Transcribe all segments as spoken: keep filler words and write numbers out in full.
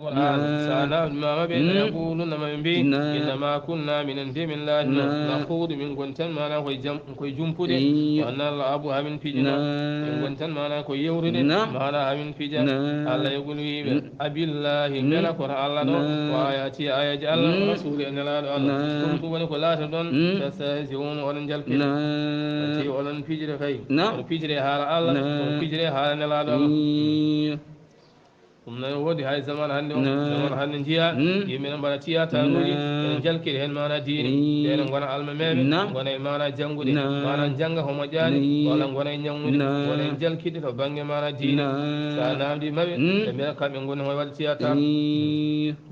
Qur'an. Sa nawdi mama ɓe, la yaquluna, ma ɓe mbi, innama kunna, minen de min laatino, nakhudu, min gontan mana koye jam, koye jumpude, wa nal'abu, hamin pijino, min gontan mana koye yewrude, mana hamin pija. Allah yogol wiɓe, abillahi, bela koto Allah ɗo, wa ayati, ayaji Allah, wa rasuli, e nelaɗo Allah, ɗum ko woni ko laata ɗon, tastahzi'un, oɗon jalkiri. Ti oɗon pijire kay, oɗon pijire haala Allah, oɗon pijire haala nelaɗo Allah. Ɗum noon woodi hay zaman hannde o, zaman hannde njiya, yimɓe no mbaɗa tiyataruuji, ene jalkiri heen mana diine, ɓe no ngona almameeɓe, ngona e mana janngude, mana jannga ko moƴƴaani, walla ngona e ñammude, ngona e jalkide to bannge mana diine. Sa namdi maɓɓe, ɓe mbiyata kamɓe ngoni hoy waɗa tiyatar.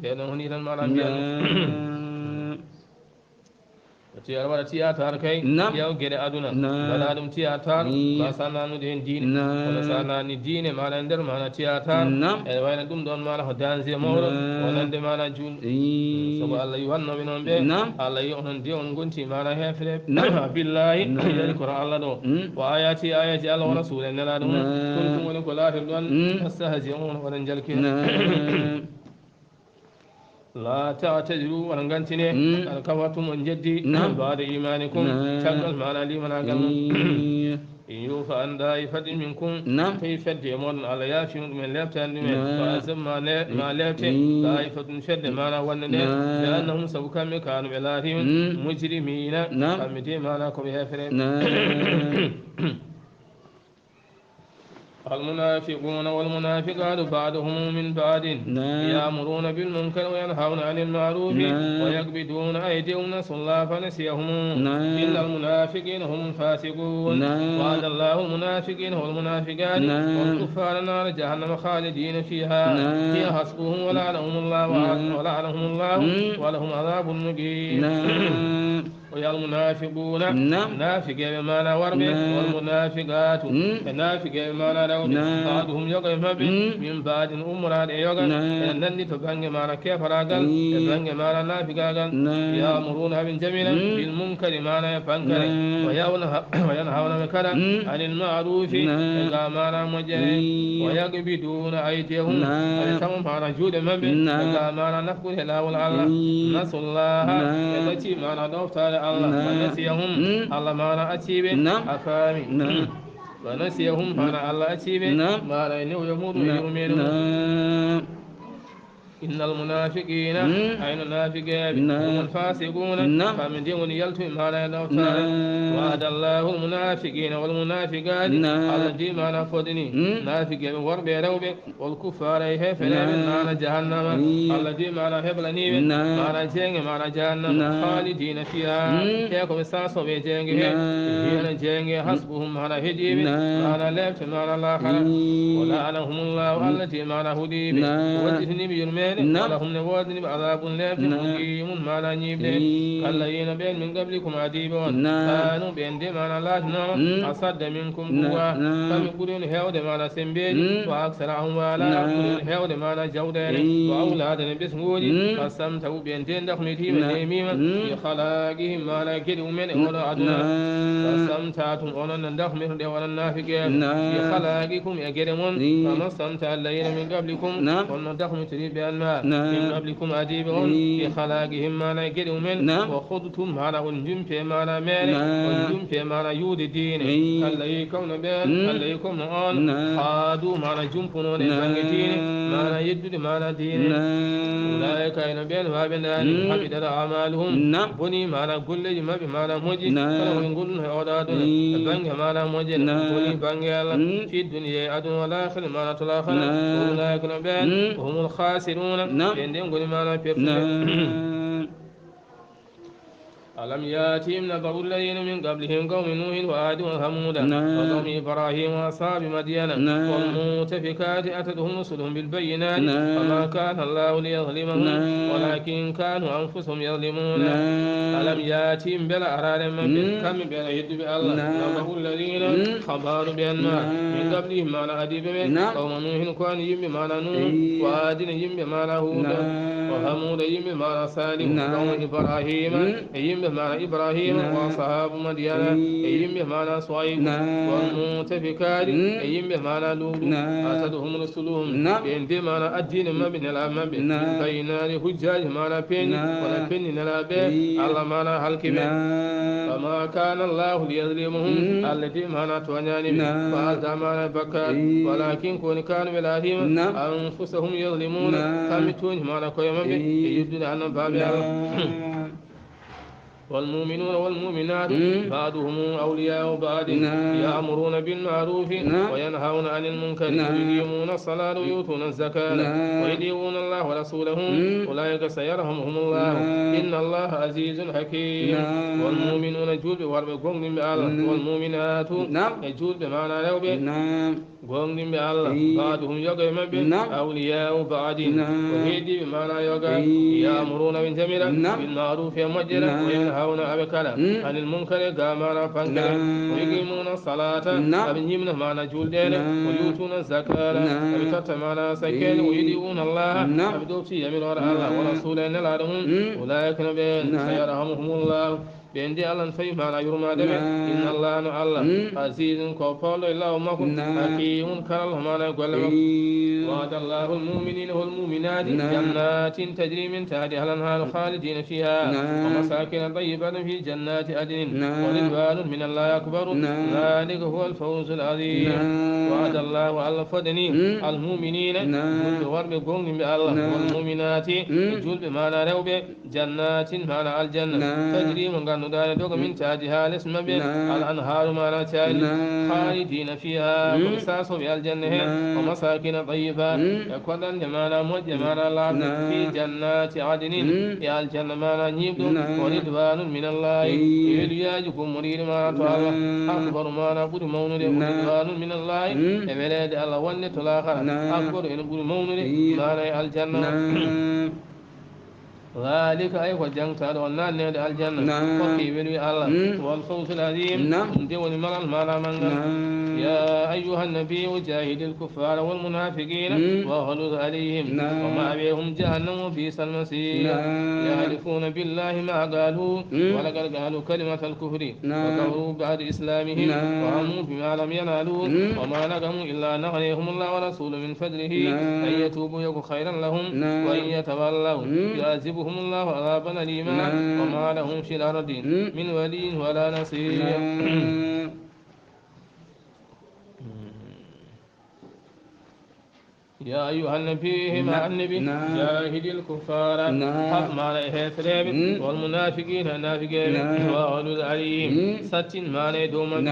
Ɓe noon honi tan mana mbiya ɗum. Ti aɗa waɗa tiyatar kay, ƴeew geɗe aduna, mbaɗa ɗum tiyatar, ma sa nanude heen diine. Kono sa nani diine, mana e nder mana tiyatar, ene wayno ɗum ɗon mana ko danger mawɗo, wonande mana juul. Sabu Allah yi wannoɓe noon ɓe, Allah yi onon de on gonti mana hefre. Billahi, yari koto Allah ɗo. Wa ayati, ayaji Allah, wa rasuli, e nelaɗo mum. Kuntum woni ko laatirɗon, tastahzi'un, oɗon jalkina. La ta'tadiru, on gantine, qad kafartum, on jeddi, ba'da imanikum, caggal mana limanagal mon. In yufa an da'ifatin minkum, tawi fedde e moɗon Allah yaafino ɗumen, leptani ɗumen, fa azab ma le-, ma lepte, da'ifatun fedde mana wonde nde, bi annahum, sabu kamɓe kanu ɓe laati, mujrimina, kamɓe de mana ko ɓe hefere. المنافقون والمنافقات بعضهم من بعض يأمرون بالمنكر وينهون عن المعروف ويقبضون أيديهم نسوا الله فنسيهم إلا المنافقين هم الفاسقون. وعد الله المنافقين والمنافقات والكفار نار جهنم خالدين فيها هي حسبهم ولعنهم الله ولعنهم الله ولهم عذاب مقيم. O yal munafiquna, nafiqeɓe mana warɓe, wal munafiqatu, e nafiqeɓe mana rewɓe, ba'duhum yoga e maɓɓe, min ba'din ummoraɗe e yoga, ene nandi to bangge mana kefaragal, e bangge mana nafiqagal, ya'muruna haɓe jamina, bil munkari mana e pankare, wa yawna-, wa yanhawna ɓe kada, anil ma'rufi, e ga mana moƴƴere, wa yaqbiduna aydiyahum, haɓe tama mana juuɗe maɓɓe, e ga mana nafkude lawol Allah, nasullaha, ɓe ɗacci mana ɗoftade Allah, wa nasiyahum, Allah mana acci ɓe, a faami. Wa nasiyahum, mana Allah acci ɓe, mana e newyo muɗum e yurmede mum. Innal munafiqina, hayno nafiqeɓe, humul fasiquna, kamɓe de woni yaltuɓe mana e ɗoftade. Wa'adallahu al munafiqina wal munafiqati, Allah di mana fodini nafiqeɓe worɓe e rewɓe, wal kuffara e hefereɓe nara jahannama. Allah di mana heblaniɓe mana jeenge mana jahannama. Khalidina fiha, te ko ɓe sasoɓe jeenge he. Hina jeenge hasbuhum, hana heejiɓe, mana lepte mana lahara. Wa la'anahumullahu, Allah di mana huɗiɓe, wadditiniɓe yurmede, wala hum ne woodaniɓe adabun lepte, muqimun mana ñiiɓde. Kalladina ɓen min qablikum adiɓe on, kanu ɓen de mana laatino, asadda minkum quwwa, kamɓe ɓuri on hewde mana sembeji, wa aksara amwala, ɓuri on hewde mana jawɗele, wa awlada ne ɓesnguji, fastamta'u ɓen de dakmitiɓe nemima, bi khalaqihim mana geɗe mumen e oɗo aduna. Fastamta'tum onon ne dakmirɗe onon nafiqeɓe, bi khalaqikum e geɗe mon, kama stamta'a alladhina min qablikum, on no dakmitiri ɓe an ma, min qablikum adiɓe on, bi khalaqihim mana e geɗe mumen, wa khudtum mana on jumpe mana mere, on jumpe mana yuude diine. Allah yi kawno ɓen, Allah yi komo on, khadu mana jumpunoɗe bangge diine, mana yeddude mana diine. Ulaika ino ɓen waɓe nani, habitat amaluhum, boni mana golleji maɓɓe mana moƴƴi, kala ko ɓe gollun he oɗo aduna, e bangge mana moƴƴere, boni bangge Allah, fi dunya e aduna, wal akhirati mana to lahara. Ulaika ino ɓen, humul khasiruna, ɓen de goni mana pertuɓe. ألم يأتهم نبأ الذين من قبلهم قوم نوح وعاد وثمود وقوم إبراهيم وأصحاب مدين والمؤتفكات أتتهم رسلهم بالبينات فما كان الله ليظلمهم ولكن كانوا أنفسهم يظلمون. ألم يأتهم بلا أراد من بكم بلا يد بالله نبأ الذين خبروا بأن من قبلهم ما لا أدب قوم نوح كان يم ما لا نوح وعاد يم ما لا هود وثمود يم ما لا صالح قوم إبراهيم يم maana Ibrahima, wa ashaabu Madyana, e yimɓe maana Suwaybu, wal mu'tafikati, e yimɓe maana Luutu, atathum rusuluhum, ɓe nde maana addiine maɓɓe, nelaaɓe maɓɓe, bil bayyinati, hujjaaji maana peeñi, wala penni nelaaɓe, Allah maana halki ɓe. Fama kana Allahu liyazlimahum, Allah de maana tooñaani ɓe, fa alta maana bakkaat, walakin ko woni kanu ɓe laatima, anfusahum yazlimuna, kamɓe tooñi maana koye maɓɓe, e yeddude annabaaɓe Allah. والمؤمنون والمؤمنات بعضهم أولياء بعض يأمرون بالمعروف وينهون عن المنكر ويقيمون الصلاة ويؤتون الزكاة ويطيعون الله ورسوله أولئك سيرحمهم الله إن الله عزيز حكيم. والمؤمنون, juulɓe worɓe goongɗinɓe Allah, والمؤمنات, e juulɓe maana rewɓe goongɗinɓe Allah, baaduhum, yoga e maɓɓe, awliyaa'u baadin, ko heediiɓe maana yoga, ya'muruuna, ɓe njamira, bil ma'ruufi, e moƴƴere, wa yanhawna, aɓe kaɗa, anil munkari, ga maana pankere, wa yuqiimuuna salaata, aɓe ñimna maana juulɗeele, wa yu'tuuna zakaata, aɓe totta maana sakkeele, wa yutii'uuna Allaha, aɓe ɗofti yamiroore Allah, wa rasuulahu, e nelaaɗo mum, ulaa'ika, no ɓeen, sayarhamuhumullahu, ɓe ndi Allah no fawi maana yurmaade ɓe. Inna Allah, no Allah, azizun, ko poolɗo e laawol makko, hakimun, karallo maana e golle makko. Wa'ada Allahu al-mu'minina wal mu'minati jannatin tajri min tahtiha al-anharu khalidina fiha wa masakin tayyibatan fi jannati adnin wa ridwanun min Allahi akbaru, dhalika huwa al-fawzu al-azim. Wa'ada Allahu, Allah fodani, al-mu'minina, juulɓe worɓe goongɗinɓe Allah, wal mu'minati, e juulɓe maana rewɓe, jannatin, maana aljanna, tajri, mo ngannduɗaa ne doga, min tahtiha, les maɓɓe, al anhaaru, maana caali, khalidina fiha, ko ɓe saasooɓe aljanna heen, wa masakina tayyiba, e koɗanɗe, maana moƴƴe, maana laaɓɗe, fi jannati adnin, e aljanna, maana ñiiɓɗo, wa ridwanun min Allahi, e weluyaaji gummoriiɗi, maana to Allah, akbaru, maana ɓuri mawnude, wa ridwanun min Allahi, e weleede Allah wonde to laakara, akbaru, ene ɓuri mawnude, maana e aljanna o. Dhalika, ay ko jangtaaɗo on naatneede aljanna, hokki weluye Allah, wal fawzul azim, ɗum de woni malal maana manngal. Ya ayyuhan nabiyyu jahidil kuffara wal munafiqina waghluz alayhim wa ma'wahum jahannamu wa bi'sal masir. Yahlifuna billahi ma qalu wa laqad qalu kalimatal kufri وكفروا بعد إسلامهم وهموا بما لم ينالوا وما نقموا إلا أن أغنيهم الله ورسوله من فضله أن يتوبوا يك خيرا لهم وإن يتولوا يعذبهم الله عذابا أليما وما لهم في الأرض من ولي ولا نصير. Ya ayyuhan nabiyyu, hima annabi, jahidil kuffara, haf maana e heefereɓe, wal munafiqina, e naafiqeɓe, wa ghluz alayhim, sattin maana e dow maɓɓe,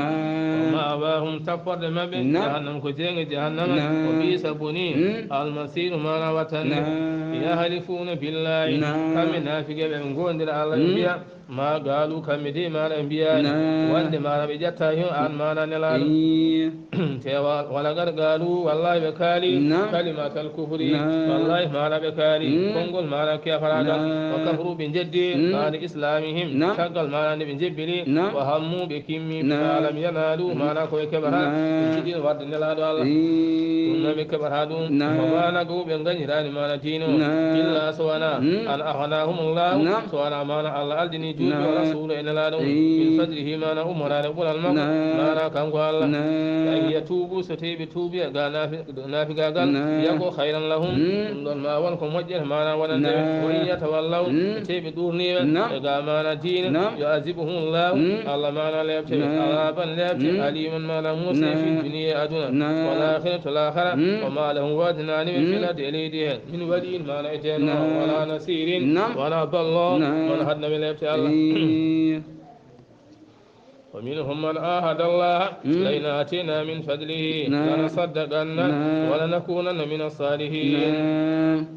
wa ma'wahum, tapporde maɓɓe, jahannam, ko jeenge jahannama, wa bi'sa, boni, al masiru, maana wattande. Yahlifuna billahi, kamɓe naafiqeɓe ɓe ngondira Allah, ɓe mbiya, ma qalu, kamɓe de maana ɓe mbiyaani wonde maana ɓe ƴetta heen aan maana nelaaɗo. Te wa laqad qalu, wallahi ɓe kaali, kalimatal kufri, wallahi maana ɓe kaali konngol maana keferaagal, wa kafaru, ɓe njeddi maana islamihim, caggal maana nde ɓe njebbili, wa hammu, ɓe kimmi, bima lam yanalu, maana ko ɓe keɓata, ɓe jiɗi warde nelaaɗo Allah, ɗum noon ɓe keɓata ɗum. Wa ma naqamu, ɓe ngañiraani maana diine o, illa so wonaa, an aghnahumullahu, so wonaa maana Allah aldini juulɓe o, rasulu, e nelaaɗo mum, min fadlihi, maana ummoraade ɓural makko, maana kanko Allah, an yatuubu, so tawii ɓe tuubi, ga naafi-, naafigaagal, yako khayran lahum, ɗum ɗon ma won ko moƴƴere, maana wonande ɓe, wa in yatawallaw, so tawii ɓe ɗuurniiɓe e ga maana diine, yu'azzibuhumullahu, Allah maana leeɓte ɓe, azaban leeɓte, aliman, maana muusde, fi dunya, aduna, wal akhirati, to laakara, wa ma lahum, woodanaani ɓe, fil ardi, e leydi heen, min waliyin, maana e deenoowo, wala nasirin, wala ballo, wala hadna ɓe leeɓte Allah. ومنهم من عاهد الله لئن آتينا من فضله لنصدقن ولنكونن من الصالحين.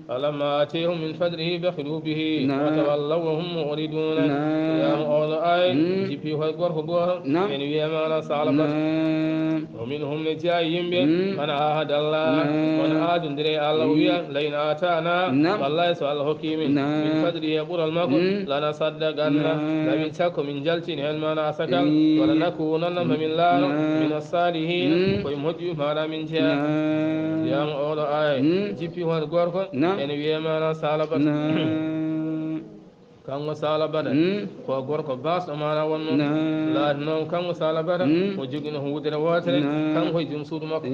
فلما آتيهم من فضله بخلوا به وتولوا وهم معرضون. Yaa mo oɗo ay, jippi hoy gorko gooto, en wiya maana Salaba. ومنهم, ne jeyaa yimɓe, من عاهد الله, won aadondire e Allah, o wiya, لئن آتانا, wallahi so Allah hokki min, من فضله, e ɓural makko, لنصدقن, na min cakko min jaltin heen maana asakal, ولنكونن, ma min laaro, من الصالحين, ko e moƴƴuɓe maana min jeyaa. Yaa mo oɗo ay, jippi hoy gorko, en wiya maana Salaba. Kanko Saalabata, ko gorko baasɗo maana wonno. Laati noon kanko Saalabata, o jogino ko wudere wootere, kanko e jom suudu makko.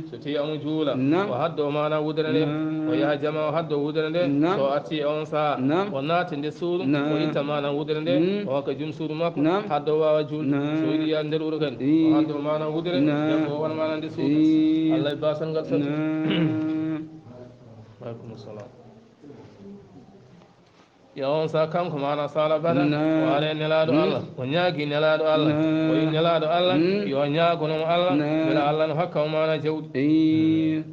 So tawi omo juula, o haddo maana wudere nde, o yaha jama o haddo wudere nde. So arti e on saha, o naata nder suudu, o itta maana wudere nde, o hokka jom suudu makko, haddo waawa juulde. So yiɗi yaade nder wuro kadi, o haddo maana wudere, debbo o wona maana nder suudu. Allah e baasal ngal satti. Waaleykum salaam. Yo on saha kanko maana Saalabata, o ari e Nelaaɗo Allah, o ñaagi Nelaaɗo Allah, o yi Nelaaɗo Allah, yo ñaagono mo Allah, mbela Allah no hokka mo maana jawdi.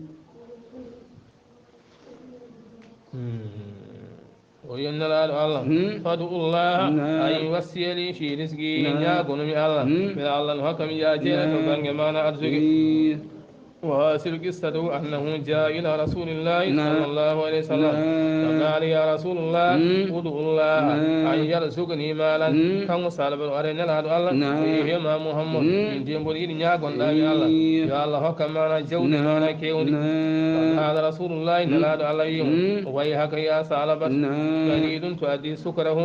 O yi Nelaaɗo Allah, fadu Allah, an yuwassiya li fi rizqi, ñaagono mi Allah, mbela Allah no hokka mi yaajeere to bannge maana arsuki. وحاصل قصته أنه جاء إلى رسول الله صلى الله عليه وسلم فقال: يا رسول الله، ادع الله أن يرزقني مالا. Kanko Saalabata o ari e Nelaaɗo Allah, o yi hema Muhammad, min de mboɗo yiɗi ñaagonɗaa mi Allah, yo Allah hokka maana jawdi maana keewndi. فقال رسول الله, Nelaaɗo Allah wi mo: ويحك يا ثعلبة، قليل تؤتي شكره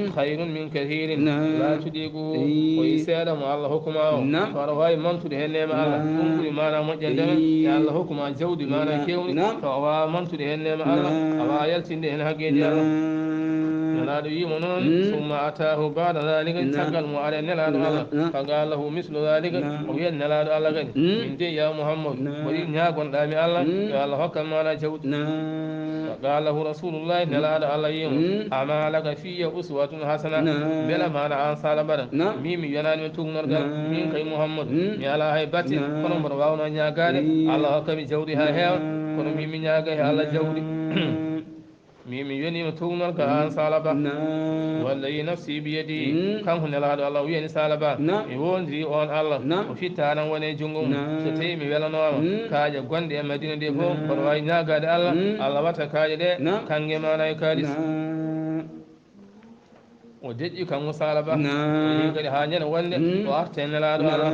خير من كثير لا تطيقه. O yi seeɗa mo Allah hokku ma o, so aɗa waawi mantude heen neema Allah, ɗum ɓuri maana moƴƴande ma e Allah hokku ma jawdi maana keewndi, so a waawa mantude heen neema Allah, a waawa yaltinde heen haggeeji Allah. Nelaaɗo wi mo noon, ثم أتاه بعد ذلك, caggal mo ari e Nelaaɗo Allah, فقال له مثل ذلك, o wiya Nelaaɗo Allah kadi, min de ya Muhammad, mboɗo yiɗi ñaagonɗaa mi Allah, yo Allah hokkan maana jawdi. فقال له رسول الله, Nelaaɗo Allah wi mo, أما لك في أسوة حسنة. Mbela maana aan Saalabata, min mi yonaani ma tuugnorgal, min kay Muhammadu, mi alaa hay batte, kono mboɗo waawnoo ñaagaade, Allah hokka mi jawdi haa heewa, kono min mi ñaagay Allah jawdi. Min mi yonii ma tuugnorgal aan Saalaba. والذي نفسي بيده, kanko Nelaaɗo Allah o wiyani Saalaba, mi woondiri oon Allah, o fittaanam woni e junngo mum. So tawii mi welanooma, kaaƴe gonɗe e Madiina ɗe fof, mboɗo waawi ñaagaade Allah, Allah watta kaaƴe ɗe, kannge maana e kaalis. O deƴƴi kanko Saalaba. O yehi kadi haa ñande wonde o arta e Nelaaɗo Allah.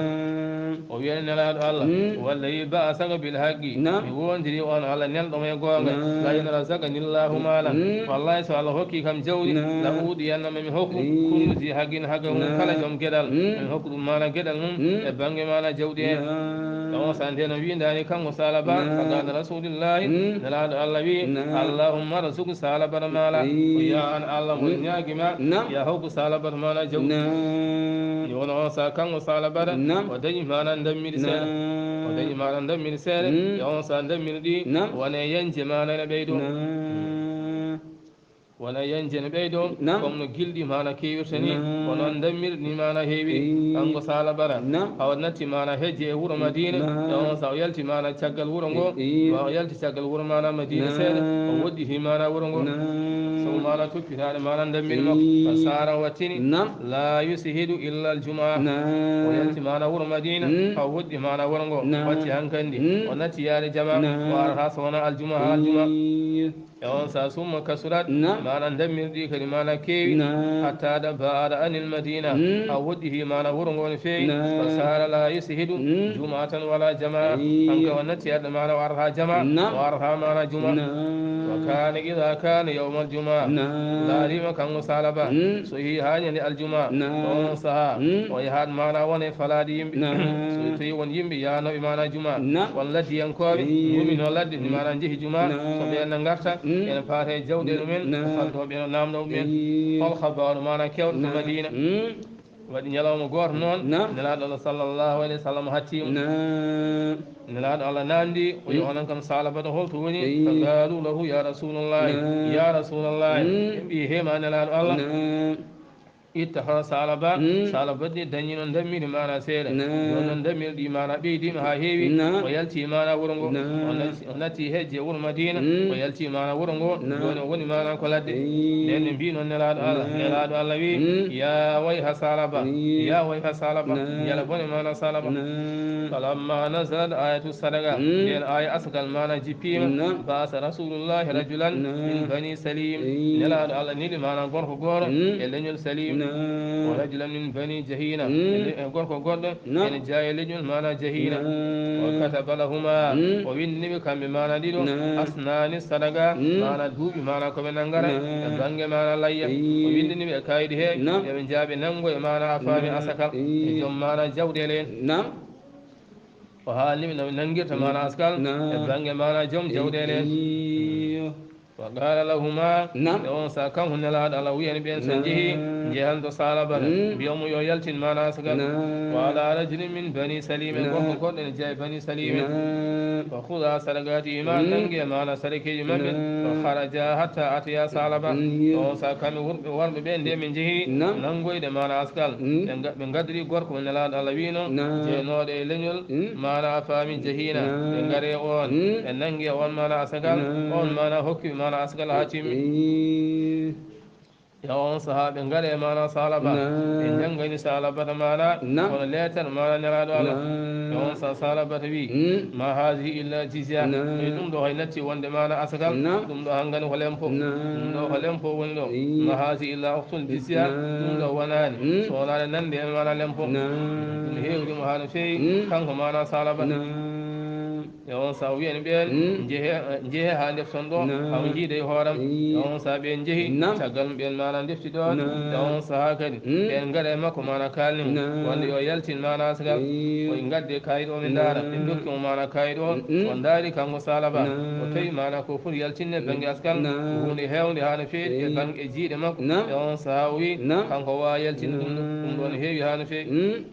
O wiyani Nelaaɗo Allah, والذي بعثك بالحق, mi woondiri oon Allah nelɗo mo e goonga, لئن رزقني الله مالا, wallahi so Allah hokki kam jawdi, لأعطينه, mi hokku, كل ذي حق حقه, kala joom geɗal, mi hokku ɗum maana geɗal mum e bannge maana jawdi en. Ɗon o sante no wiindaani kanko Saalaba, فقال رسول الله, Nelaaɗo Allah wi, اللهم ارزق ثعلبة مالا. O ya an Allah, mboɗo ñaagi ma, ya hokku Saalabata maana jawdi. Ni woni on saha kanko Saalabata, o dañi maana ndammiɗi seeɗa. O dañi maana ndammiɗi seeɗa, e on saha ndammiɗi ɗi, wona e yanje maana ene ɓeydo. Wona e yanje ene ɓeydo, comme no gilɗi maana keewirta ni, ko noon ndammiɗi ni maana heewiri. Kanko Saalabata, awa natti maana hejje e wuro Madiina, e on saha o yalti maana caggal wuro ngo, wa o yalti caggal wuro maana Madiina seeɗa, o woɗɗiti maana wuro ngo. Sabu maana toppitaade maana ndammiɗi makko, فصار wattini, لا يصعد إلا الجمعة. O yalti maana wuro Madiina, haa o woɗɗi maana wuro ngo, watti hankandi, o natti yaade jama, o arata so wonaa aljuma haa aljuma. E on saha summa kasurat, maana ndammirɗi kadi maana keewi, حتى بعد عن المدينة, haa woɗɗiti maana wuro ngo no feewi, فصار لا يصعد جمعة ولا جماعة. Kanko o natti arde maana o arata jama, o arata maana juma. وكان إذا كان يوم الجمعة, laarima kanko Saalaba, so yehi haa ñande aljuma, on saha o yahat maana wona e falaaɗi yimɓe. So tawi won yimɓe yahanooɓe maana juma, won laddiyankooɓe ngumino ladde ni maana njehi juma, so ɓeen na ngarta, ene paata e jawɗe ɗumen, fantooɓe no naamno ɗumen. Hol habaaru maana kewɗo to Madiina? Waɗi ñalawma gooto noon, Nelaaɗo Allah sallallahu alayhi wa sallam hattii mo. Nelaaɗo Allah naamndi, o yi onon kam Saalabata holto woni? فقالوا له يا رسول الله, ya Rasuulallahi, ɓe mbi, he ma Nelaaɗo Allah, ittaha Saalaba, Saalaba de dañino ndammiɗi maana seeɗa. Jooni noon ndammiɗi ɗi maana ɓeydiima haa heewi, o yalti maana wuro ngo. O natti, o natti hejje wuro Madiina, o yalti maana wuro ngo. Jooni o woni maana ko ladde. Nden ɓe mbi noon Nelaaɗo Allah, Nelaaɗo Allah wi, ya wayha Saalaba, ya wayha Saalaba, yala bone maana Saalaba. فلما نزلت آية الصدقة, nden aaya asgal maana jippiima, بعث رسول الله رجلا من بني سليم. Nelaaɗo Allah neli maana gorko gooto e leñol Salim. ورجلا من بني جهينة. E gorko goɗɗo ene jeyaa e leñol maana Jahiina. وكتب لهما, o winndini ɓe kamɓe maana ɗiɗo, أسنان صدقة, maana duuɓi maana ko ɓe nanngata e bannge maana layya. O winndini ɓe e kaydi he yo ɓe njaaɓe nanngo e maana a faami asakal e joom maana jawɗeele en. O haalni ɓe no ɓe nanngirta maana asakal e bannge maana joom jawɗeele en. وقال لهما, e on saha kanko Nelaaɗo Allah wiyani ɓeen so njehii, njehan to Saalabata, mbiya mo yo yaltin maana asakal. وعلى رجل من بني سليم, gorko goɗɗo ene jeyaa e Bani Saliimi. وخذا صدقاتهما, nanngee maana sadakeeji maɓɓe. فخرجا حتى أتيا ثعلبة, e on saha kamɓe worɓe ɓe nde ɓe njehii nanngoyde maana asakal, ɓe nga- ɓe ngaddorii gorko mo Nelaaɗo Allah wiino jeenooɗo e leñol maana a faami Jahiina. Ɓe ngari e on, ɓe nanngi e on maana asakal, on maana hokki ɓe maana asakal haa timmi. E on saha ɓe ngari e maana Saalaba, ɓe njanngani Saalabata maana kono leetar maana Nelaaɗo Allah. E on saha Saalabata wii, ما هذه إلا جزية, e ɗum ɗo hay natti wonde maana asakal, ɗum ɗo hanngani ko lempo, ɗum ɗo ko lempo woni ɗo. ما هذه إلا أخت جزية, ɗum ɗo wonaani so wonaani nande e maana lempo. Ɗum heewri mo haa no feewi kanko maana Saalabata. E on saha o wiyani ɓeen, njehee, njehee haa ndefton ɗo, haa o jiida e hooram. E on saha ɓeen njehi, caggal mum ɓeen maana ndefti ɗoon. E on saha kadi ɓeen ngari e makko maana kaalni mo wonde yo yaltin maana asakal. O ngaddi e kayit o ɓe ndaara, ɓe ndokki mo maana kayit o, o ndaari kanko Saalaba, o tawi maana ko foti yaltinde bannge asakal ko huunde heewnde haa no feewi e bannge e jiiɗe makko. E on saha o wii kanko o waawaa yaltinde ɗum ɗo, ɗum ɗoon heewi haa no feewi.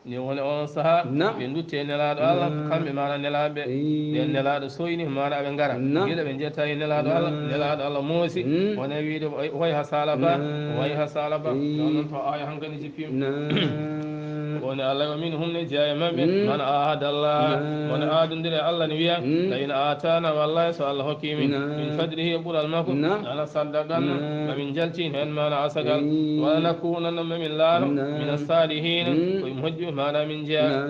Ni woni on saha ɓe ndutti e Nelaaɗo Allah, kamɓe maana nelaaɓe ɓe. Ɓen Nelaaɗo soyni maana aɓe ngara. Gila ɓe njetta e Nelaaɗo Allah, Nelaaɗo Allah moosi, wona wiide, "Way ha Saalaba, way ha Saalaba." Ɗon non to aaya hankadi jippima. Woni Allah, "Wa minhum", ne jeya e maɓɓe, "man ahada Allah", woni aadondire Allah ne wiya, "La in aatana", wallahi so Allah hokki min, "min fadlihi", e ɓural makko, "lanasaddaqanna", mamin jaltin heen maana asakal, "wa lanakunanna", mamin laaro, "mina salihin", ko e moƴƴu maana min jeya.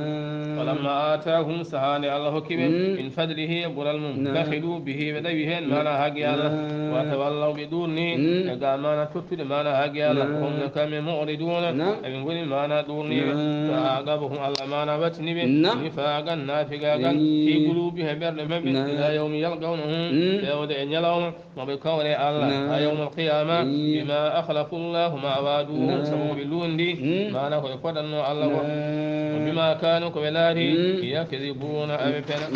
"Falamma aatahum", saha nde Allah hokki ɓe, "min fadlihi", e ɓural mum, "bakhilu bihi", ɓe ɗawi heen maana haqqe Allah, "wa tawallaw", ɓe ɗuurni e ga maana tottude maana haqqe Allah, "hum", no kamɓe, "mu'riduna", eɓe ngoni maana ɗuurniiɓe. "Fa aqabahum", Allah maana wattini ɓe, "nifaqan", naafigaagal, "fi qulubihim", e ɓerɗe maɓɓe, "ila yawmi yalqawnahu", feewde e ñalawma mo ɓe kawre Allah, ha yawmal qiyama, "bima akhlafu Allaha ma wa'aduhu", sabu ko ɓe luundi maana ko ɓe fodanno Allah ko. "Wa bima kanu", ko ɓe laati, "yakdhibuna", aɓe pena.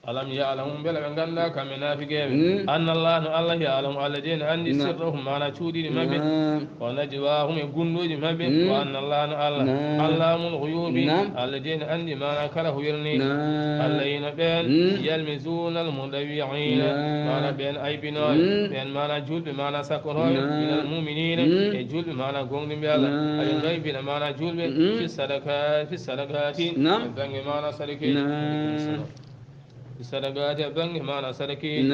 "Alam ya'lamu", mbela ɓe ngannda kamɓe naafigeeɓe, "anna Allaha", no Allah, "ya'lamu", Allah de ne anndi, "sirrahum", maana cuuɗiiɗi maɓɓe, "wa najwahum", e gunndooji maɓɓe, "wa anna Allaha", no Allah, "allamul ghuyubi", Allah de ne anndi maana kala ko wirnii. "Alladhina", ɓeen, "yalmizuna al-mutawwi'ina", maana ɓeen aybinooɓe, ɓeen maana juulɓe, maana sakkotooɓe, "minal mu'minina", e juulɓe, maana goongɗinɓe Allah, aɓe ngaybina, maana juulɓe, "fi sadaka-, fi sadaqati", e bannge maana sadakeeji. "Fi sadaqati", e bannge maana sadakeeji.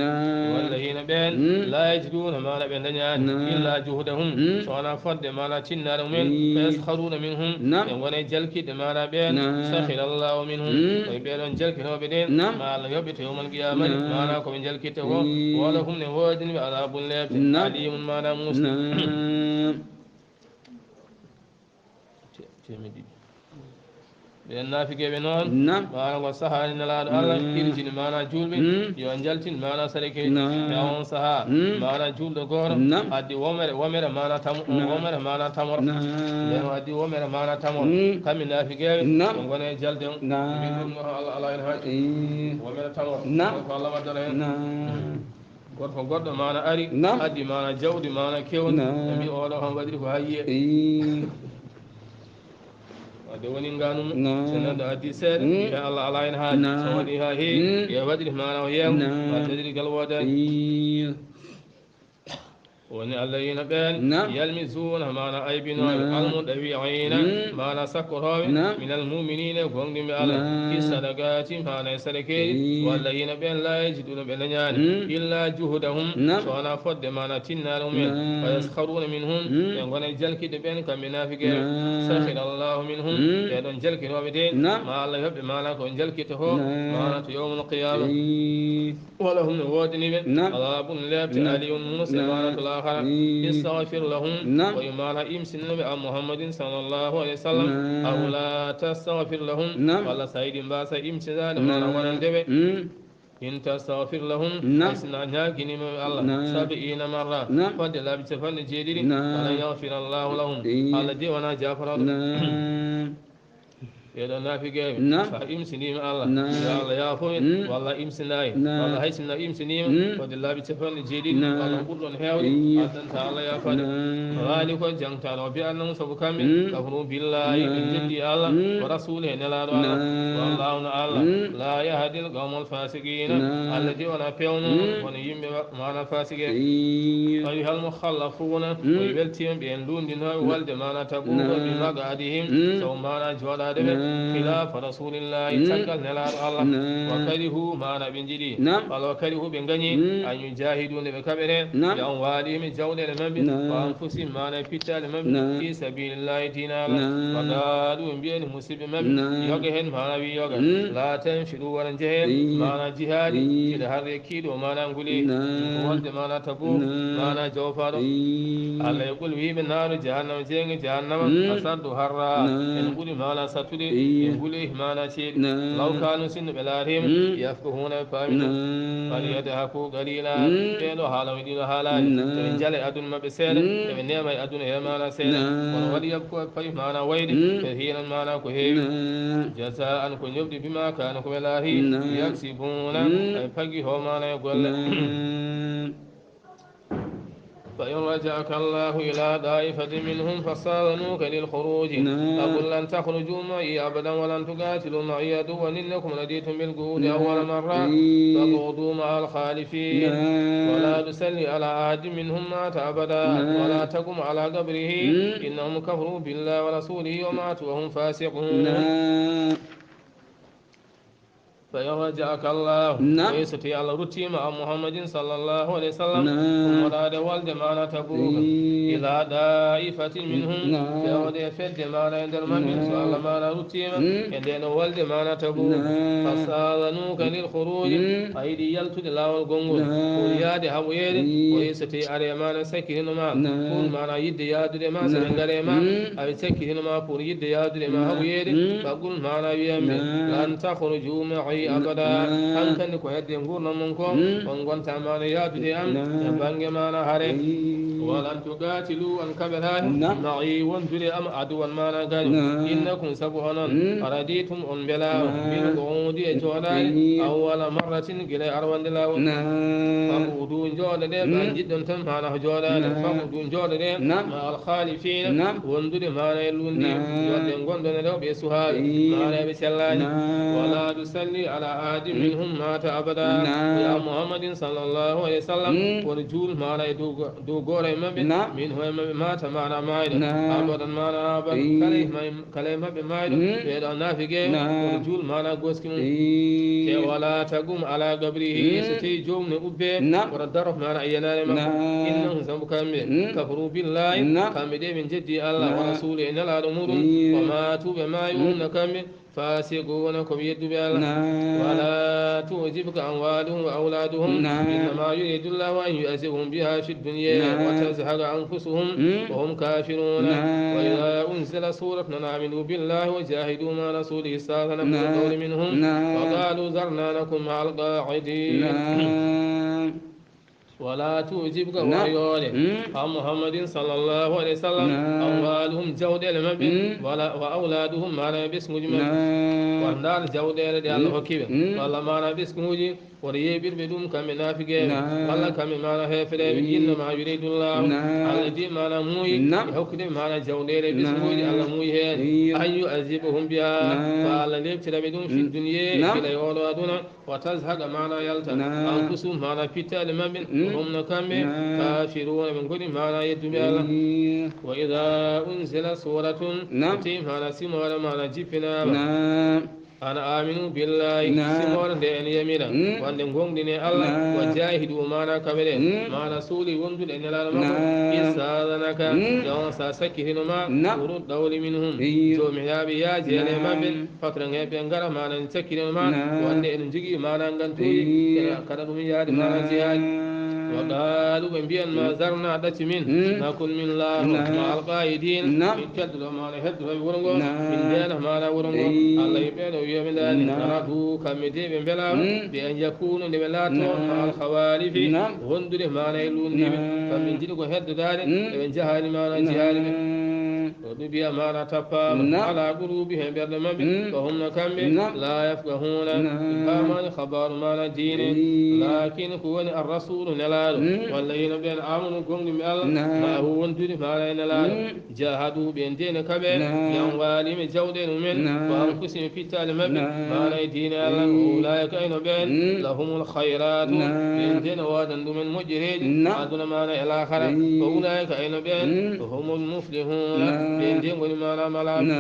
"Walladhina", ɓeen, "la yajiduna", maana ɓe ndañaani, "illa juhdahum", so wonaa fodde maana tinnaare mumen, "fa yaskharuna minhum", ɓe ngona e jalkitde maana ɓeen, "sakhira Allahu minhum", ko e ɓee ɗoon jalkitooɓe ɓe, ma Allah yoɓɓe to yawmal qiyamati, maana ko ɓe jalkitta ko, "wa lahum", ne woodani ɓe, "adhabun", leeɓte, "alimun", maana muusɗe. Te-, teemedde ɗiɗi. Ɓeen naafigeeɓe noon, maana ko sahaani Nelaaɗo Allah irjini maana juulɓe, yo njaltin maana sadakeeji. E on saha, maana juulɗo gooto addi womere, womere maana tam-, womere maana tamoro. Nden o addi womere maana tamoro. Kamɓe naafigeeɓe, ɓe ngona e jalde on. Mbi ɗum no Allah, Allah en haaji. Womere tamoro. Ko Allah waddata heen. Gorko goɗɗo maana ari, addi maana jawdi, maana kewndi. Ɓe mbi, "Oɗo kam waɗiri ko hayye." Wadde woni nganu mum. So neɗɗo addi seeɗa, wiya Allah alaa heen haaji. So waɗi haa heewi, wiya waɗiri maana o yeewa, wadde waɗiri gal woodaani. Woni alladina ɓeen, yalmisuuna, maana aybinooɓe, almutawwiina, maana sakkorooɓe, minal muminina, gonɗinɓe Allah, fi sadaqati, maana e sadakeeji, walladina ɓeen, la yajiduna, ɓe dañaani, illa juhdahum, so wonaa fodde, maana tinnaare mumen, wa yaskharuuna minhum, ɓe ngona e jalkitde ɓeen, kamɓe naafigeeɓe, sakhira Allahu minhum, ɓee ɗoon jalkinooɓe de, ma Allah yoɓ ɓe, maana ko jalkitta ko, maana to yawmul qiyama. Wala hum no woodani ɓe, adabun leeɓte, aliyun musɓe, maana to laakara. Istagfir lahum, ko e maana imsinno ɓe an Muhammadin sallallahu alayhi wa sallam, aw la tastagfir lahum, walla so a yiɗi mbaasa imsindaade, maana wonande ɓe. In tastagfir lahum, hay sinno a ñaaginiima ɓe Allah, sabiina marra, fodde laabi capanɗe jeeɗiɗi, falan yagfira Allahu lahum, Allah de wonaa jaaforooɗo. Ɓee ɗoo naafigeeɓe, so a imsiniima Allah, yo Allah yaafo en, walla a imsinaayi, walla hay sinno a imsiniima, fodde laabi capanɗe jeeɗiɗi, walla ɓurɗon heewde, addanta Allah yaafaade. Zalika, jangtaaɗo o, bi annahum, sabu kamɓe, kafaru billahi, ɓe njeddii Allah, wa rasulihi, e nelaaɗo Allah, wallahu, no Allah, la yahdi al qawma al fasiqina, Allah de wonaa peewnoowo, kono yimɓe maana faasiqe. Ayuha al mukhallafuuna, o weltiima ɓeen luunndinooɓe walde maana Tabuuka, bi maq'adihim, sabu maana jooɗaade ɓe, khilafa rasulillahi, caggal nelaaɗo Allah. Wa karihu, maana ɓe njiɗi, walla wa karihu, ɓe ngañi, an yujahidu, nde ɓe kaɓere, bi amwalihim, e jawɗeele maɓɓe, wa anfusihim, maana e pittaali maɓɓe, fi sabilillahi, diina Allah. Wa qaalu, ɓe mbi'ani musiɓɓe maɓɓe, yoga heen, maana wi yoga, la tanfiru, wata njehen, maana jihaadi, hiɗa harre kiiɗo, maana nguli, ko wonde maana Tabuuk, maana jawfaaɗo. Allah e qul, wiiɓe naaru jahannama, jeynge jahannama, asaddu harra, en ɓuri maana sattude, e nguli maana ceeɗi. Law kaanu, sinno ɓe laatiima, yafqahuuna, ɓe paami ɗum. Falyadhaku qalila, ɓee ɗoo haala mi ɗiɗo haalaaji, eɓe njala e aduna maɓɓe seeɗa, eɓe neema e aduna he maana seeɗa. Kono walyabku, ɓe payi maana wayde, kathiran, maana ko heewi. Jazaan, ko ñoɓdi, bima kaanu, ko ɓe laati, yaksibuna, ɓe pagi ho maana e golle. فإن رجعك الله إلى طائفة منهم فاستأذنوك للخروج فقل لن تخرجوا معي أبدا ولن تقاتلوا معي عدوا إنكم رضيتم بالقعود أول مرة فاقعدوا مع الخالفين ولا تصل على أحد منهم مات أبدا ولا تقم على قبره إنهم كفروا بالله ورسوله وماتوا وهم فاسقون. Fa in raja'aka Allahu, naam, eyi so tawii Allah ruttiima an Muhammadin sallallahu alayhi wa sallam, naam, ummoraade wolde maana Tabuuka, eyi, ila daa'ifatin minhum, naam, fewde e fedde maana e nder maɓɓe, naam, so Allah maana ruttiima, mm, e ndeen wolde maana Tabuuka, naam, fasta'zanuuka lil khuruuji, mm, a yiɗi yaltude laawol gongol, naam, pour yaade haɓoyeede, eyi, o eyi so tawii are maana sakkitino ma, naam, pour maana yiɗde yahdude ma, so ɓe, naam, ngare ma, mm, aɓe cakkitino ma pour yiɗde yahdude ma, naam, haɓoyeede, mm, faqul maana wiyan ɓe, naam, lan takhruju ma'i abada, naam, hankadi ko hedde nguurndam mon ko, mm, on ngonta maana yahdude am, naam, e bannge maana hare. Eyi. Walan tuqatilu, on kaɓetaake, naam, ma'i wondude am, aduwan maana gaño. Naam. Innakum, sabu onon, mm, raditum, on mbelaama, naam, bil qu'udi, e jooɗaade, eyi, awwala marratin, gila e arwande laawol. Naam. Faq'udu, njooɗoɗe, ɓe, mm, njiɗɗon tan maana ko jooɗaade. Naam. Faq'udu, njooɗoɗe, naam, ma al khalifina, naam, wondude maana e luundi, naam, yonde ngonɗon e rewɓe e suhaaɓe, eyi, maana e ɓe cellaani. Naam. Wala tusalli ala ahadin, mm, minhum mata abada. Naam. Ya Muhammadin sallallahu alayhi wa sallam, mm, kono juul maana e dow go-, dow gooto e maɓɓe, naam, minhum e maɓɓe mata maana maayɗo. Naam. Abadan maana abada. Eyi. Kala e maɓɓe kala e maɓɓe maayɗo, mm, ɓee ɗoo naafiqe, naam, woto juul maana gooski mum. Eyi. Te wala taqum ala qabrihi, mm, so tawii joomum ne ubbee, naam, woto daro maana e yenaande makko. Naam. Innahum, sabu kamɓe, mm, kafaru billahi, naam, kamɓe de ɓe njeddii Allah, naam, wa rasuli e nelaaɗo muɗum, eyi, wa maatu, ɓe maayi, mm, wonno kamɓe, fasiquna, ko ɓe yedduɓe Allah. Naam. Wala tu'jibka amwaluhum wa awladuhum. Naam. Innama yuridu Allahu an yu'adhibahum biha fi dunya, naam, wa tazhaqa anfusuhum, mm, wa hum kafiruna. Naam. Wa idha unzilat suratun an aminu billahi wa jahidu ma'a rasulihi ista'zanaka, naam, ulul qawli minhum, naam, wa qalu dharna nakun ma'al qa'idin. Naam. Wala tu'jibka, naam, woto yoole, mm, an Muhammadin sallallahu alayhi wa sallam, naam, amwaluhum, jawɗeele maɓɓe, mm, wala, wa awladuhum, maana ɓesnguuji maɓɓe. Naam. Wata ndaar jawɗeele ɗe Allah, mm, hokki ɓe, mm, walla maana ɓesnguuji, woto yeeɓirɓe ɗum kamɓe naafigeeɓe, naam, walla kamɓe maana heefereeɓe. Mm. Innama yuridullahu, naam, Allah de maana muuyi, naam, e hokkude maana jawɗeele ɓesnguuji, naam, Allah muuyi heen. Iyo. An yu'adhibahum biha, naam, ko Allah leeɓtira ɓe ɗum fi, mm, dunya, naam, gila e oɗo aduna. Wa tazhaqa, maana yalta, naam, anfusuhum, maana pittaali maɓɓe, mm, Hum no kamɓe, kafiruna, ɓe ngoni maana yedduɓe Allah. Wa ida unzila suratun, no tawi maana simoore maana jippinaama. Ana aminu billahi, simoore nde en yamira wonde ngongɗine Allah. Wa jahidu, maana kamɓe ɗe maana suuli wondude e nelaaɗo makko. Istazanaka, yo on sa sakkitino ma, uru dawli minhum, joomiraaɓe yaajeele maɓɓe, fottoreŋeeɓe ngara maana en cakkirino ma wonde eɗen jogii maana ngantuuji, ene kada ɗum yaade maana jihaadi. Wa qaalu, ɓe mbiyan ma, zarna, ɗaccu min, nakun, min laato ma alqaidin, min keddoto maana heddotooɓe wuro ngo, min ndeena maana wuro ngo. Allah yi ɓeeɗo wiyaɓe ndaani, radu, kamɓe de ɓe mbelaama, bi an yakunu, nde ɓe laatto ma alkhawalifi, wondude maana e luundiiɓe, kamɓe njiɗi ko heddodaade, eɓe njahaani maana jihaadi ɓe. O ɗuɓi amaana tappaama ala quluubihim, ɓerɗe maɓɓe, ko hum no kamɓe, la yafqahuuna, ɓe paamaani khabaaru maana diine. Lakin ko woni arrasulu nelaaɗo, walla yino ɓeen amanu gomɗinɓe Allah, ma o wondude maana e nelaaɗo. Jahadu, ɓe ndeeni kaɓe, bi amwaalihim, e jawɗe mumen, wa anfusihim, e pittaali maɓɓe, maana e diine Allah. Wa ulaa'ika, ayno ɓeen, lahumul khayraatu, ɓe ndeeni waadan ɗumen moƴƴereeji aduna maana e laakhara. Wa ulaa'ika, ayno ɓeen, humul muflihuuna, ɓe nde ngoni maana malaaɓe.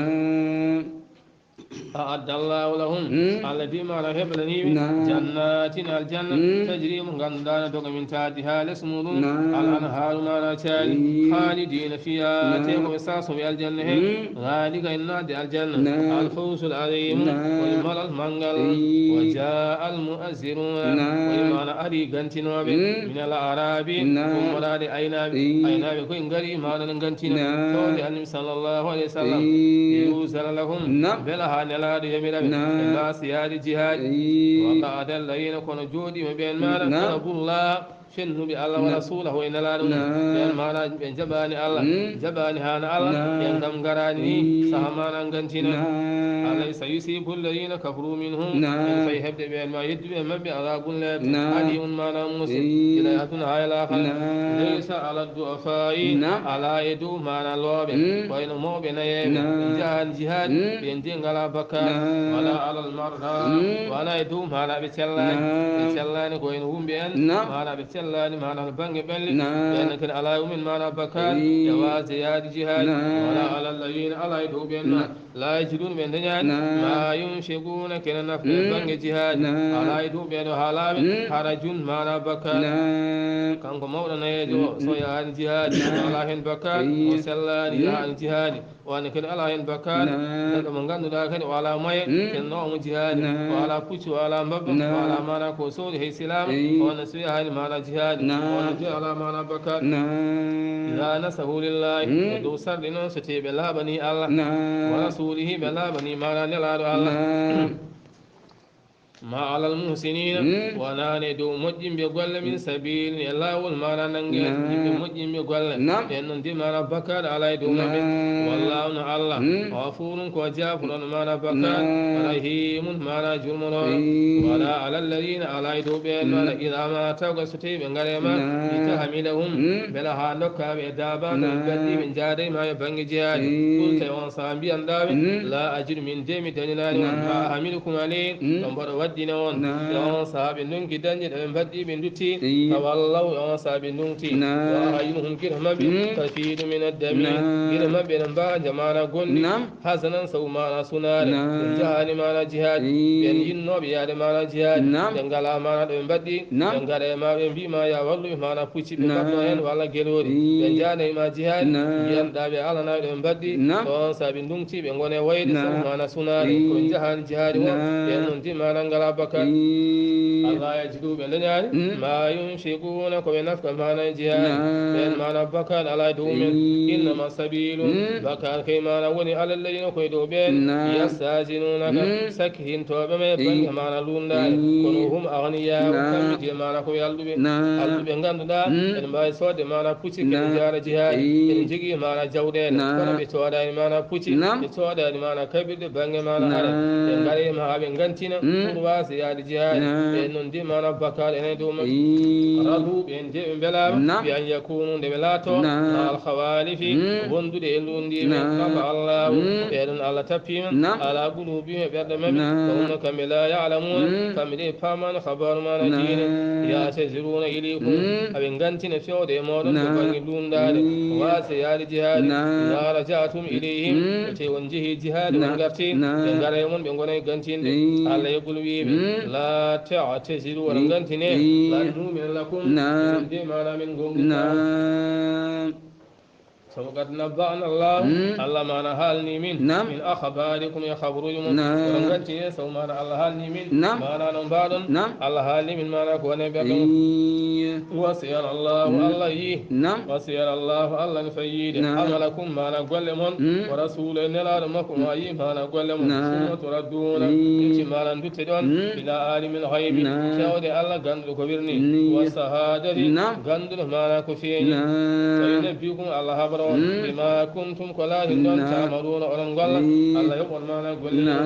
A'adda Allahu lahum, Allah di maana heblaniiɓe, jannatin, aljanna, tajri, mo ngannduɗaa no doga min tahtiha, les muɗum, al anhaaru, maana caali, khalidina fiha, te ko ɓe sasoɓe aljanna he. Dhalika, innaade aljanna, al fawzul azimu, woni malal manngal. Wa jaa al mu'azziruna, woni maana ari gantinooɓe, min al arabi, ummoraade aynaaɓe. Aynaaɓe koye ngari maana no gantina. Tawde Annabi sallallahu alayhi wa sallam, yuzana lahum, mbela haa nelaaɗo yamira ɓe, ɓe mbaasa yaade jihaadi. Wa qa'ada alladhina, kono jooɗiima ɓeen maana, harabullaha, fennuɓe Allah, wa rasulahu, e nelaaɗo mum. Ɓeen maana ɓe njaɓaani Allah, njaɓaani haana Allah, ɓeen kam ngaraani ni, saha maana ngantina. Alaysa yusibu alladhina kafaru minhum, en fay heɓde ɓeen ma yedduɓe maɓɓe, adabun, leeɓte, alimun, maana muusi, gila e aduna haa e laakhara. Laysa ala du'afaa'i, alaa e dow maana looɓe, ko wayno mawɓe nayeeɓe, ɓe njahaani jihaadi, ɓe ndi ngalaa bakkaat, wala alal marda, wala e dow maana ɓe cellaani, ɓe cellaani ko wayno wumɓe en, maana ɓe cellaani, maana no bannge ɓelle, ɓeen kadi alaa e mumen maana bakkaat, e waasde yaade jihaadi, wala alal ladhina, alaa e dow ɓeen ma, la yajiduna, ɓe ndañaani, ma yunfiquna, kene nafqa e bannge jihaadi, alaa e dow ɓeeɗo haalaaɓe, harajun, maana bakkaat. Kanko mawɗo nayeejo o, so yahaani jihaadi, alaa heen bakkaat, o sellaani, yahaani jihaadi. O wano kadi alaa heen bakkaat, neɗɗo mo ngannduɗaa kadi o alaa moye, kennoowo mo jihaadi, o alaa puccu, o alaa mbabba, o alaa maana ko soodi hay silaama, o wano so yahaani maana jihaadi, o wano joy alaa maana bakkaat. Iza nasahu lillahi, e dow sarɗi noon so tawii ɓe laaɓanii Allah, wa rasulihi, ɓe laaɓanii maana nelaaɗo Allah. Ma alal muhsinina, wonaani e dow moƴƴinɓe golle min sabiilin, e laawol maana nanngee, yimɓe moƴƴinɓe golle. Ɓeen noon de maana bakkaat alaa e dow maɓɓe. Wallahu, no Allah, ghafuurun, ko jaafuɗo maana bakkaat, rahiimun, maana jurmonooɗo. Wala alal ladhina, alaa e dow ɓeen maana, iza ma, taw ga so tawii ɓe ngarii ma, li tahmilahum, mbela haa ndokkaa ɓe e daabaandu ɓe ngaddi ɓe njaada e ma e bannge jihaadi. Qulta, on sahaa mbiyanɗaa ɓe, la ajidu, min de mi dañanaani on, ma ahmilukum alayhi, ko mboɗo waɗɗina on. E on sahaa ɓe ndonki dañde ɗo ɓe mbaɗɗi ɓe ndutti. Tawallaw, e on sahaa ɓe ndonki. Wa a'yunuhum, gite maɓɓe, tafiidu min ad-dami, gite maɓɓe ene mbaanja maana gonɗi. Hasanan, sabu maana sunaare. Ɓe njahaani maana jihaadi. Ɓeen yinnooɓe yaade maana jihaadi. Ɓe ngalaa maana ɗo ɓe mbaɗɗi. Ɓe ngara e ma, ɓe mbii ma, ya wallu ɓe maana pucci ɓe mbaɗnoo heen walla geloori. Ɓe njahaani e ma jihaadi. Mbiyanɗaa ɓe alanaa ɗo ɓe mbaɗɗi. Ko on sahaa ɓe ndonki, ɓe ngoni e wayde sabu maana sunaare. Ko ɓe njahaani jihaadi o. Ɓeen noon de maana ngalaa bakkaat. Alla yajidu, ɓe ndañaani, ma yunfiquna, ko ɓe nafqa maana e jihaadi. Ɓeen maana bakkaat alaa e dow men. Innama sabiilu, bakkaat kay maana woni ala alladhina, ko e dow ɓeen, yasta'zinunaka, sakkitintooɓe ma e bannge maana luundaare. Kono hum aghniya, kamɓe de maana ko ɓe alɗuɓe. Alɗuɓe ngannduɗaa, ene mbaawi soodde maana pucci, kadi njaara jihaadi. Ene njogii maana jawɗeele, kono ɓe coodaani maana pucci, ɓe coodaani maana kaɓirɗe bannge maana are. Ɓe ngarii ma haa ɓe ngantina, pour Waasi yaade jihaade. Naam. Ɓeen noon de maana bakkaat ene dow maɓɓe. Ii. Radu ɓeen de ɓe mbelaama. Naam. Bi an yakunu nde ɓe laato. Naam. Ma al khawalifi. Mm. Wondude e ndun ndi ɓe. Naam. Kaba Allah. Mm. Ɓee ɗoon Allah tappiima. Naam. Ala qulubihim e ɓerɗe maɓɓe. Naam. Fa hum kamɓe la ya'lamuna. Mm. Kamɓe de paamaani khabaru maana. Naam. Diine. Ya'taziruna ilaykum. Mm. Aɓe ngantina fewde e mooɗon to. Naam. Bannge luundaade. Mm. Waasi yaade jihaade. Naam. Idha raja'tum ilayhim. Mm. Te on njehi jihaade, on. Naam. Ngarti. Naam. Ɓe ngara e mon, ɓe ngona e gantinde. Mm. Allah yeɓɓol wiiɓe. Mm. La ta'taziru, wona. Mm. Ngantine. Mm. Lan nu'mina lakum. Naam. Min de maana min gomɗinta. Naam. Sabu qad nabba'ana Allah, mm. Allah maana haalni min. Naam. Min akhbarikum e khabaruuji mon. Naam. Wona ngantine, sabu maana Allah haalni min. Naam. Maana no mbaɗon. Naam. Allah haalni min maana ko woni e ɓerɗe mon. Ii. Wasiyara Allah, mm. Allah yi. Naam. Wasiyara Allah, Allah ne fayiide. Naam. Amalakum maana golle mon. Mm. Wa rasulu e nelaaɗo makko ma yi maana golle mon. Naam. Summa turadduna. Mm. Ɗum ci maana dutte ɗon. Mm. Ila alimil ghaybi. Naam. Fewde Allah ganduɗo ko wirni. Mm. Wa shahadati. Naam. Ganduɗo maana ko feeñi. Naam. Fa yunabbi'ukum, Allah habra on. Mm. Bima kuntum, ko laati ɗon. Naam. Ta'maluna, oɗon golla. Mm. Allah yoɓon maana golle mon. Naam.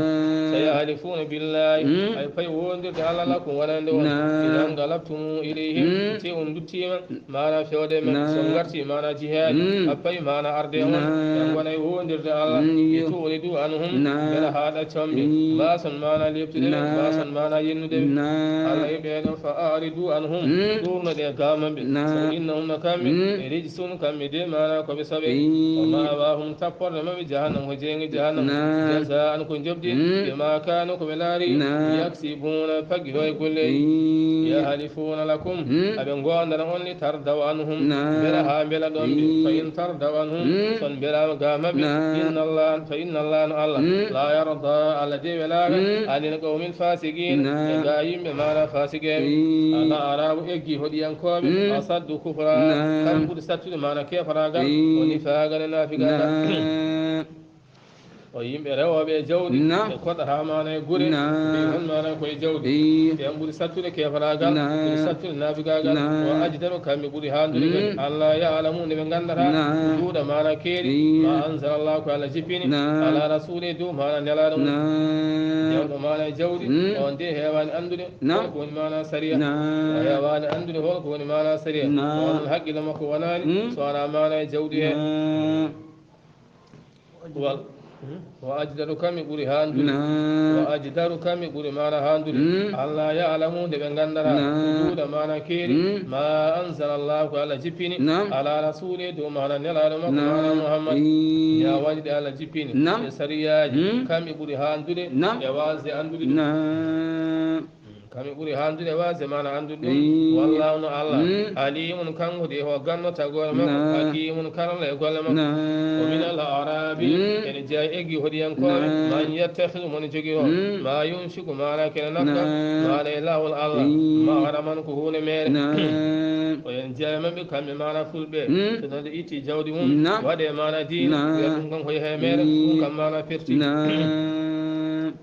Sayahlifuna billahi. Mm. Ay pay wondirde Allah lakum wonande on. Naam. Idan qalabtum ilayhim. Mm. Te on duttiima. Maana fewde men. Naam. So ngarti maana jihaadi. Mm. Appay maana arde on. Naam. Ɓe ngona e wondirde Allah. Mm, iyo. Tu'ridu anhum. Naam. Mbela haa ɗaccon ɓe. Mm. Mbason maana leptude ɓe. Naam. Mbason maana yennude ɓe. Naam. Allah e ɓee ɗon fa a'ridu anhum. Mm. Ɗuurno ɗe gaaman ɓe. Naam. Sabu innahum no kamɓe. Mm. Rijsun kamɓe de maana ko ɓe soɓe. Mm. Wa ma'wahum tapporde maɓɓe jahannam ko jeynge jahannam. Naam. Jazaan ko njoɓdi. Mm. Bima kanu ko ɓe laari. Naam. Yaksibuna paggi hoye golleeji. Mm. Yahlifuna lakum. Mm. Aɓe ngoondana on li tardaw anhum. Naam. Mbela haa mbela ɗon ɓe. Mm. Fa in tardaw anhum. Mm. Son mbelaama ga maɓɓe. Naam. Inna Allah, fa inna Allah no Allah. Mm. La yarda, Allah de welaaka. Mm. Anil qawmil fasiqin. Naam. E ga yimɓe maana fasiqeeɓe. Mm. Ala arabu eggi hoɗiyankooɓe. Mm. Asaddu kufra. Naam. Kam ɓuri sattude maana keefaraagal. Mm. O nifaagal e naafigaagal. Naam. O yimɓe rewooɓe e jawdi. Naam. Ɓe koɗata maana e gure. Naam. Ɓe hon maana koye jawdi. Ɓe ɓuri sattude keefaraagal. Naam. Ɓuri sattude naafigaagal. Naam. Wa ajdaru kamɓe ɓuri haandude. Mm. Kadi Allah ya'lamu nde ɓe nganndata. Naam. Duuɗa maana keeri. Mm. Ma anzala Allah ko Allah jippini. Naam. Ala rasuli dow maana nelaaɗo mum. Naam. Jawɗo maana e jawdi. Mm. On de heewaani anndude. Naam. Holko woni maana sariya. Naam. O heewaani anndude holko woni maana sariya. Naam. On haqqille makko wonaani. Mm. So wonaa maana e jawdi he. Naam. Wal. Wa ajdaru kamɓe ɓuri haandude. Naam. Wa ajdaru kamɓe ɓuri maana haandude. Mm. Allah ya'lamu nde ɓe nganndata. Naam. Duuɗa maana keeri. Mm. Ma anzala Allah ko Allah jippini. Naam. Ala rasuli dow maana nelaaɗo makko. Naam. Maana Muhammad. Mm. Ya waɗi ɗe Allah jippini. Naam. E sariyaaji. Mm. Kamɓe ɓuri haandude. Naam. E waasde anndude ɗum. Naam. Kamɓe ɓuri haandude waasde maana anndude ɗum. Mm. Wallahu no Allah. Mm. Alimun kanko de ho ganno tagoore makko. Naam. Hakimun karalla e golle makko. Naam. Wa min al arabi. Mm. Ene jeya eggi hoɗiyankooɓe. Naam. Man yattakhidu mon jogi ho. Mm. Ma yunfiqu maana kene nakka. Naam. Maana e laawol Allah. Mm. Mahraman ko huunde meere. Naam. O en jeya maɓɓe kamɓe maana fulɓe. Mm. So nande itti jawdi mum. Naam. Waɗe maana diina. Naam. Wiya ɗum kan ko yehe meere. Mm. Ɗum kam maana perti. Naam.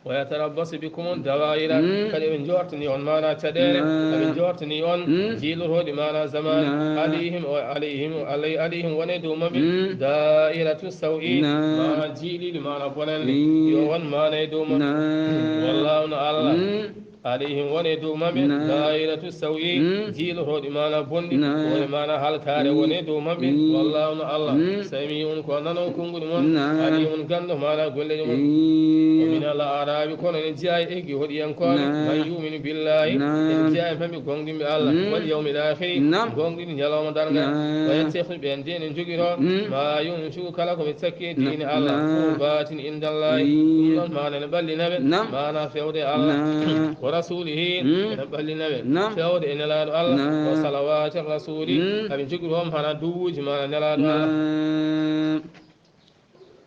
Wa yatarabbasu bikumud dawaira. Mm. Kadi ɓe jortani on maana caɗeele. Naam. Ɓe jortani on. Mm. Jiilotooɗi maana zamaani. Naam. Alayhim o alayhim o alay alayhim wone dow maɓɓe. Mm. Dairatu sawi. Naam. Maana jiiliiɗi maana bonanɗi. Mm. Yo won maana e dow maɓɓe. Naam. Wallahu no Allah. Mm. Alayhim wone dow maɓɓe. Naam. Dairatu sawi. Mm. Jiilotooɗi maana bonɗi. Naam. Wone maana halkaare. Mm. Wone dow maɓɓe. Mm. Wallahu no Allah. Mm. Samiun ko nano konguɗi mon. Naam. Alimun ganndo maana golleeji mon. Mm. Wa min al arabi kono ene jeya e eggi hoɗiyankooɓe. Naam. Man yuminu billahi. Naam. Ene jeya e maɓɓe gonɗinɓe Allah. Mm. Wal yawmil akhiri. Naam. Gonɗinɓe ñalawma darngal. Naam. Wa yattakhidhu ɓeen de ene jogito. Mm. Ma yunfiqu kala ko ɓe sakki diine Allah. Naam. Qurbatin indallahi. Mm. Ɗum ɗon maana ene ɓallina ɓe. Naam. Maana fewde Allah. Naam. Wa rasulihi. Mm. Ene ɓallina ɓe. Naam. Fewde e nelaaɗo Allah. Naam. Wa salawati rasuli. Mm. Aɓe jogito on hana duwuuji maana nelaaɗo Allah. Naam.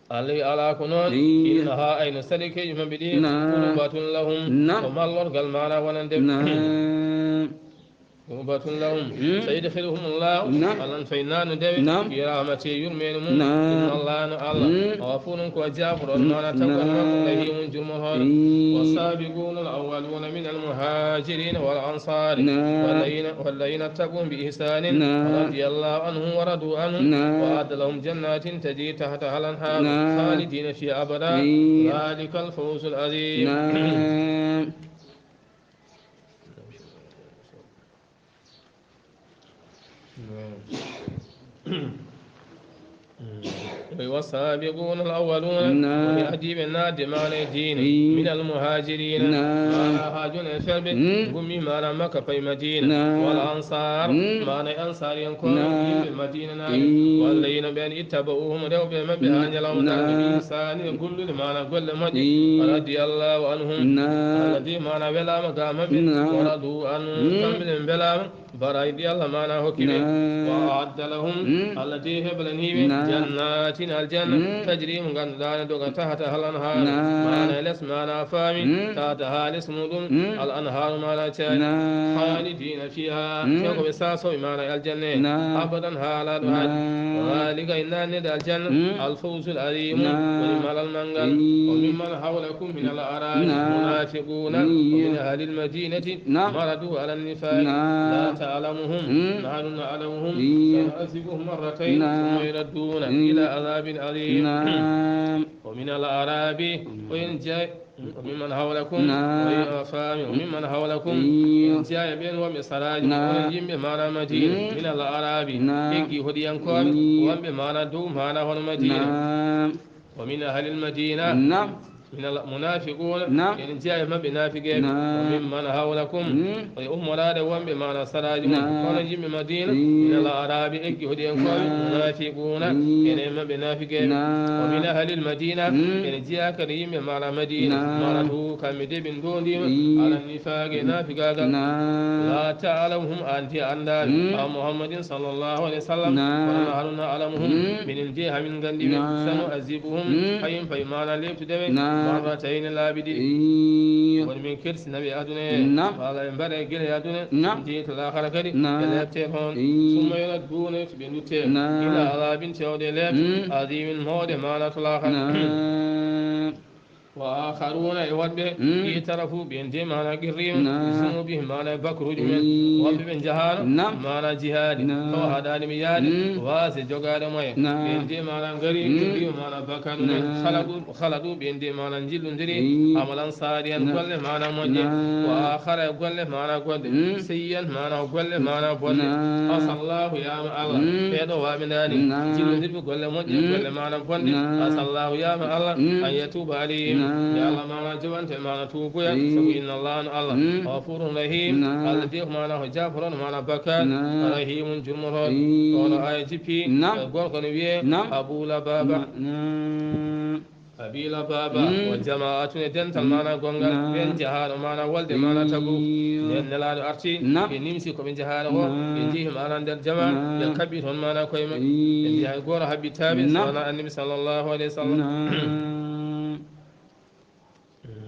Allah wi alaa ko noon. Ii. Innaha ayno saɗikeeji maɓɓe ɗi. Naam. Qurbatun lahum. Naam. Ko mallorgal maana wonande ɓe. Naam. Qurbatun lahum. Mm. Sayudkhiluhumullahu. Naam. Allah fay nanude ɓe. Naam. Fi rahmati yurmeeni mum. Naam. Inna Allah no Allah. Mm. Ghafurun ko jaafuɗo on maana tawgal makko. Naam. Rahimun jurmotooɗo. Ii. Wasabiquna al awwaluna min al muhajirina wal ansari. Naam. Walladhina, walladhina tabauhum bi ihsanin. Naam. Radiyallahu anhum wa radu anhu. Naam. Wa a'adda lahum jannatin tajri tahtaha al anhar. Naam. Khalidina fiha abada. Ii. Dhalika al fawzul azim. Naam. Ɓe والسابقون الأولون, نعم. Woni adiiɓe naatde maana e diine, إي. من المهاجرين, نعم. Maana haa jooni e ferɓe, مم. Ngummi maana Makka payi Madiina, نعم. والأنصار, مم. Maana e ansaariyankooɓe, نعم. Yimɓe Madiina naaɓe, إي. والذين ɓeen اتبعوهم rewɓe maɓɓe haa نعم. Ñalawma darnde, نعم. بإحسان e gollude maana golle moƴƴe, إي. رضي الله عنهم, نعم. Allah de maana welaama ga maɓɓe, نعم. ورضوا عنه, مم. Kamɓe ne mbelaama, Baraaji ɗi Allah maana hokki ɓe. نعم. وأعد لهم, مم. Allah de heblanii ɓe, نعم. جنات aljanna, مم. تجري mo ngannduɗaa ne doga تحتها الأنهار, نعم. Maana e les maana faami, مم. تحتها les muɗum, مم. الأنهار maana caaɗi, نعم. خالدين فيها, مم. Te ko ɓe saasooɓe maana e aljanna he, نعم. أبدا haa alaa ɗo haadi. نعم. ذلك e naatneede aljanna, مم. الفوز العظيم, نعم. Woni malal manngal. إي. وممن حولكم من الأعراب, نعم. منافقون, إي. ومن أهل المدينة, نعم. مردوا على النفاق, نعم. لا تعلمهم, مم. نحن نعلمهم, إي. سنعذبهم مرتين, نعم. ثم يردون, إي. إلى عذاب عظيم. نعم. ومن الأعراب, مم. Ko en jeya, وممن حولكم, نعم. Ko en faami, وممن حولكم, إي. En jeya ɓeen wonɓe saraaji, نعم. Onon yimɓe maana Madiina, مم. من الأعراب, نعم. Eggi hoɗiyankooɓe, إي. Wonɓe maana dow maana hono Madiina. نعم. ومن أهل المدينة, نعم. من المنافقون, نعم. En jeya e maɓɓe naafigeeɓe. نعم. وممن حولكم, مم. E ummoraade wonɓe maana saraaji mum, نعم. Kono yimɓe Madiina, إي. من الأعراب, eggi hoɗiyankooɓe, نعم. منافقون, إي. Ene e maɓɓe naafigeeɓe. نعم. ومن أهل المدينة, مم. En jeya kadi yimɓe maana Madiina, نعم. Maana dow kamɓe de ɓe ndoondiima, إي. على النفاق, e naafigaagal. نعم. لا تعلمهم, aan de a anndaa ɓe, مم. عن محمد صلى الله عليه وسلم, نعم. Kono نحن نعلمهم, مم. Minen de hamin nganndi ɓe, نعم. سنعذبهم, مم. Hayin payi maana leeptude ɓe, نعم. مرتين laabi ɗiɗi. إي. Woni min kersina ɓe aduna he, نعم. Walla ɓe mbaɗa e gila e aduna, نعم. Jeyi to laakara kadi, نعم. Ɓe leepte toon. إي. ثم يردون, so ɓe ndutte, نعم. إلى عذاب, cewɗe leepte, مم. عظيم, mawɗe maana to laakara. نعم. وآخرون, e woɗɓe, مم. اعترفوا, ɓeen de maana qirriima, نعم. بذنوبهم, maana e bakkaruuji mum en. إي. Woɗɓe ɓe njahaano, نعم. Maana jihaadi, نعم. Tawa haɗaani mi yaade, مم. Waasde jogaade moyen. نعم. Ɓeen de maana ngari, مم. Qirriima maana bakkaru mum en. نعم. خلطوا, خلطوا, ɓeen de maana njillondiri, إي. عملا صالحا, نعم. Golle maana moƴƴe, نعم. وآخر, e golle maana goɗɗe, مم. سيئا, maana golle maana bonɗe. نعم. عسى الله, yaama Allah, مم. Ɓee ɗo waaɓindaani, نعم. Jillondirɓe golle moƴƴe, مم. Golle maana bonɗe, نعم. عسى الله, yaama Allah, مم. أن يتوب عليهم, نعم. Nde Allah maana jaɓanta maana tuubuya, إي. Sabu إن الله, no Allah, مم. غفور رحيم, نعم. Allah de ko maana ko jaaforon maana bakkaat, نعم. رحيم, jurmoto. إي. Oɗo aaya jippi, نعم. E gorko ne wiyee, نعم. Abu Lababa. نعم. Abi Lababa, مم. وجماعة, e dental, مم. Maana gonngal, نعم. Ɓeen jahaaɗo maana wolde maana Tabuuk. إي. Nden Nelaaɗo arti, نعم. Ɓe nimsi ko ɓe njahaano ko, نعم. Ɓe njehi maana nder jamaa, نعم. Ɓe kaɓɓi toon maana koye maɓɓe. إي. Ɓe mbiyi hay gooto haɓɓitaɓe, نعم. So wonaa Annabi صلى الله عليه وسلم. نعم.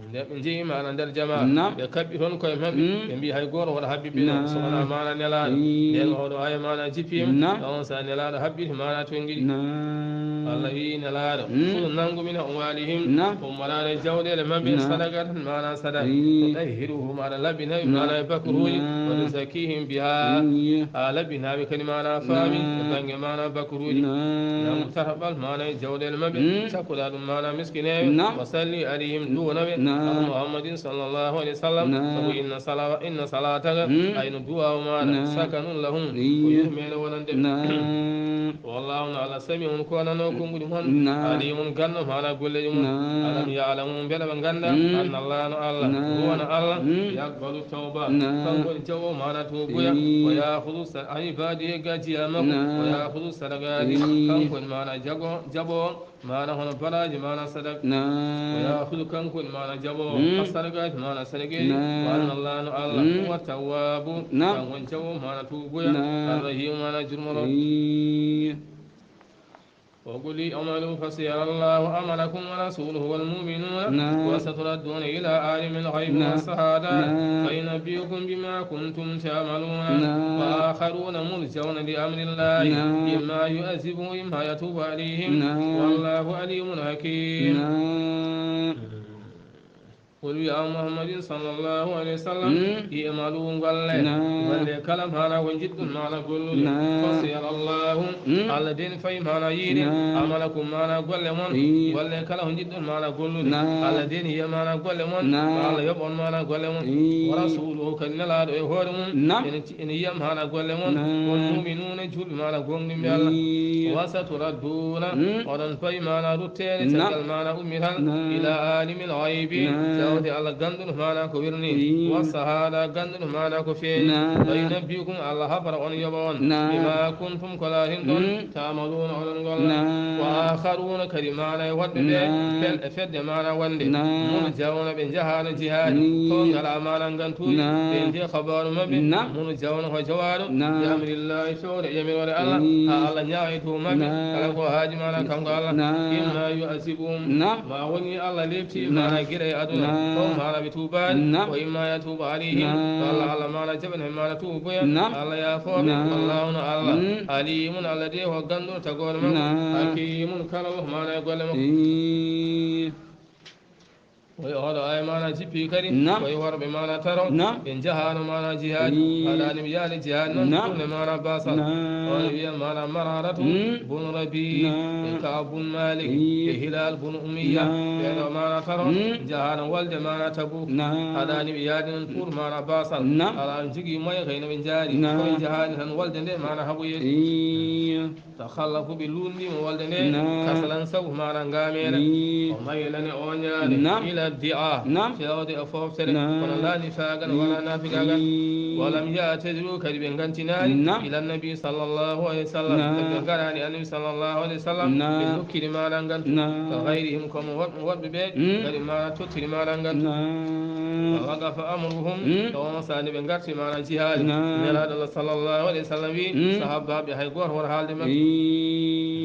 Nde ɓe njehi maana nder jamaa, نعم. Ɓe kaɓɓi toon koye maɓɓe, مم. Ɓe mbiyi hay gooto wota haɓɓiɓe ɗo, نعم. So wonaa maana Nelaaɗo. إي. Nden oɗo aaya maana jippiima, نعم. Ɗon so Nelaaɗo haɓɓiti maana toon ɗiɗi. نعم. Allah wiyi Nelaaɗo, مم. خذ, nanngu من أموالهم, نعم. Ummoraade jawɗeele maɓɓe, نعم. صدقة, maana sadaka, إي. تطهرهم, aɗa laɓɓina ɓe, نعم. Maana e bakkaruuji, نعم. وتزكيهم بها, إي. A laɓɓina ɓe kadi maana faami, نعم. E bannge maana bakkaruuji. نعم. Nanngu tataɓal maana e jawɗeele maɓɓe, مم. Cakkuɗaa ɗum maana miskineeɓe, نعم. وصل عليهم, duwano ɓe, نعم. على محمد صلى الله عليه وسلم, نعم. Sabu إن صلو-, إن صلاتك, مم. Ay no duwaawu maaɗa, نعم. سكن لهم, إي. Ko yurmeende wonande ɓe. نعم. والله, no Allah, سميع, ko nanoowo konnguɗi mon, نعم. عليم, ganndo maana golleeji mon. نعم. ألم يعلموا, mbela ɓe nganndaa, مم. أن الله, no Allah, نعم. Huwa, no Allah, مم. يقبل التوبة, نعم. Kanko woni jaɓoowo maana tuubuya, إي. ويأخذ, sa-, عن عباده, ga jiyaaɓe makko, نعم. ويأخذ الصدقات, إي. Kanko woni maana jago-, jaɓoowo, maana hono baraaji, maana sadak. نعم. ويأخذ, kanko woni maana jaɓoowo, مم. الصدقات, maana sadakeeji, نعم. وأن الله, no Allah, مم. هو التواب, نعم. Kanko woni jaɓoowo maana tuubuya, نعم. الرحيم, maana jurmoroowo. إي. وقل اعملوا فسيرى الله عملكم ورسوله والمؤمنون، نعم. وستردون إلى عالم الغيب، نعم. والشهادة، نعم. فينبئكم بما كنتم تعملون. نعم. وآخرون مرجون لأمر الله، نعم. إما يعذبهم وإما يتوب عليهم، نعم. والله عليم حكيم. نعم. Qul, wiya Muhammadin sallallahu alayhi wa sallam, i'malu, golle. Golle kala maana ko njiɗɗon maana gollude. Fasayara Allahu, Allah den fayi maana yiide. Amalakum, maana golle mon. Golle kala ko njiɗɗon maana gollude. Allah den yiya maana golle mon. Allah yoɓa on maana golle mon. Wa rasuluhu, kadi Nelaaɗo e hoore mum. Ene ene yiya maana golle mon. On mu'minuuna, juulɓe maana goongɗinɓe Allah. Wa saturadduuna, oɗon pawi maana rutteede caggal maana ummital. Ila aalimil ghaybi, jawdi Allah gannduɗo maana ko wirni. Wa sahaada, gannduɗo maana ko feeñi. Fa yunabbi'ukum, Allah habra on, yoɓa on. Bima kuntum, ko laatinɗon. Ta'maluuna, oɗon golla. Wa aakharuuna, kadi maana e woɗɓe ɓe, fel e fedde maana wonde. Murja'uuna, ɓe njahaano jihaadi. To ngalaa maana ngantuuji. Ɓe nde kabaaru maɓɓe. Murja'uuna, ko jowaaɗo. Bi amrillahi, fewde e yamiroore Allah. Haa Allah ñaawa e dow maɓɓe. Kala ko haaji maana kanko Allah. Imma yu'azzibuhum. Ma woni Allah leefti maana gila e aduna. Ko maana ɓe tuubaani. Wa imma yatuuba alayhim. Walla Allah maana jaɓan heen maana tuubuya. Allah yaafooɓe. Wallahu, no Allah. Alimun, Allah de ko gannduɗo tagoore makko. Hakimun, kala ko maana e golle makko. Koye oɗo aaya maana jippi kadi. Koye worɓe maana taro. Ɓe njahaano maana jihaadi. Haɗaani ɓe yaade jihaadi noon. Ɗum ne maana basal. Oɗo wiya maana Mararatu bun Rabi, e Kaab bun Malik, e Hilal bun Umayya. Ɓeɗo maana taro. Njahaano wolde maana Tabuk. Haɗaani ɓe yaade noon pour maana basal. Alaa jogii moye kay no ɓe njaari. Koye njahaani tan wolde nde maana haɓoyeede. Takhallafu, ɓe luundiima wolde nde. Kasalan, sabu maana ngaameere. O maylani o ñaale. Ila di'a, fewde e fooftere. Kono laa nifaagan wala naafiqaagal. Walam ya'taziru, kadi ɓe ngantinaani. Ila nabi sallallahu alayhi wa sallam. Kadi ɓe ngaraani annabi sallallahu alayhi wa sallam. Ɓe dokkiri maana ngantu. Ka ghayrihim, komo woɗ-, woɗɓe ɓe. Kadi maana tottiri maana ngantu. Wa waqafa amruhum. E on saani ɓe ngarti maana jihaadi. Nelaaɗo Allah sallallahu alayhi wa sallam wi, sahaabaaɓe, hay gooto wota haalde maɓɓe.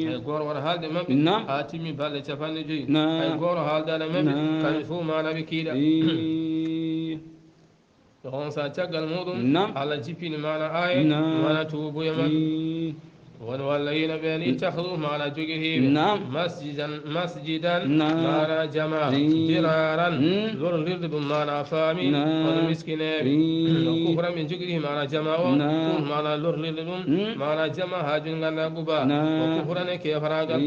Hay gooto wota haalde maɓɓe. Haa timmi balɗe capanɗe joyi. Hay gooto haaldaani maɓɓe. Kamɓe fof maana ɓe kiiɗa. E on saa caggal muɗum, Allah jippini maana aaya, maana tuubuya maɓɓe. Woni walla yino ɓeen ittakhadhu, maana jogitiiɓe, masjidan, masjidan, maana jamaa, diraran, lorlirde ɗum maana faami, hono miskineeɓe. No kufran ɓe jogiti maana jamaa o, ɗum maana lorlirde ɗum, maana jamaa haa jooni nganndaa Quba. O kufran e keefaraagal.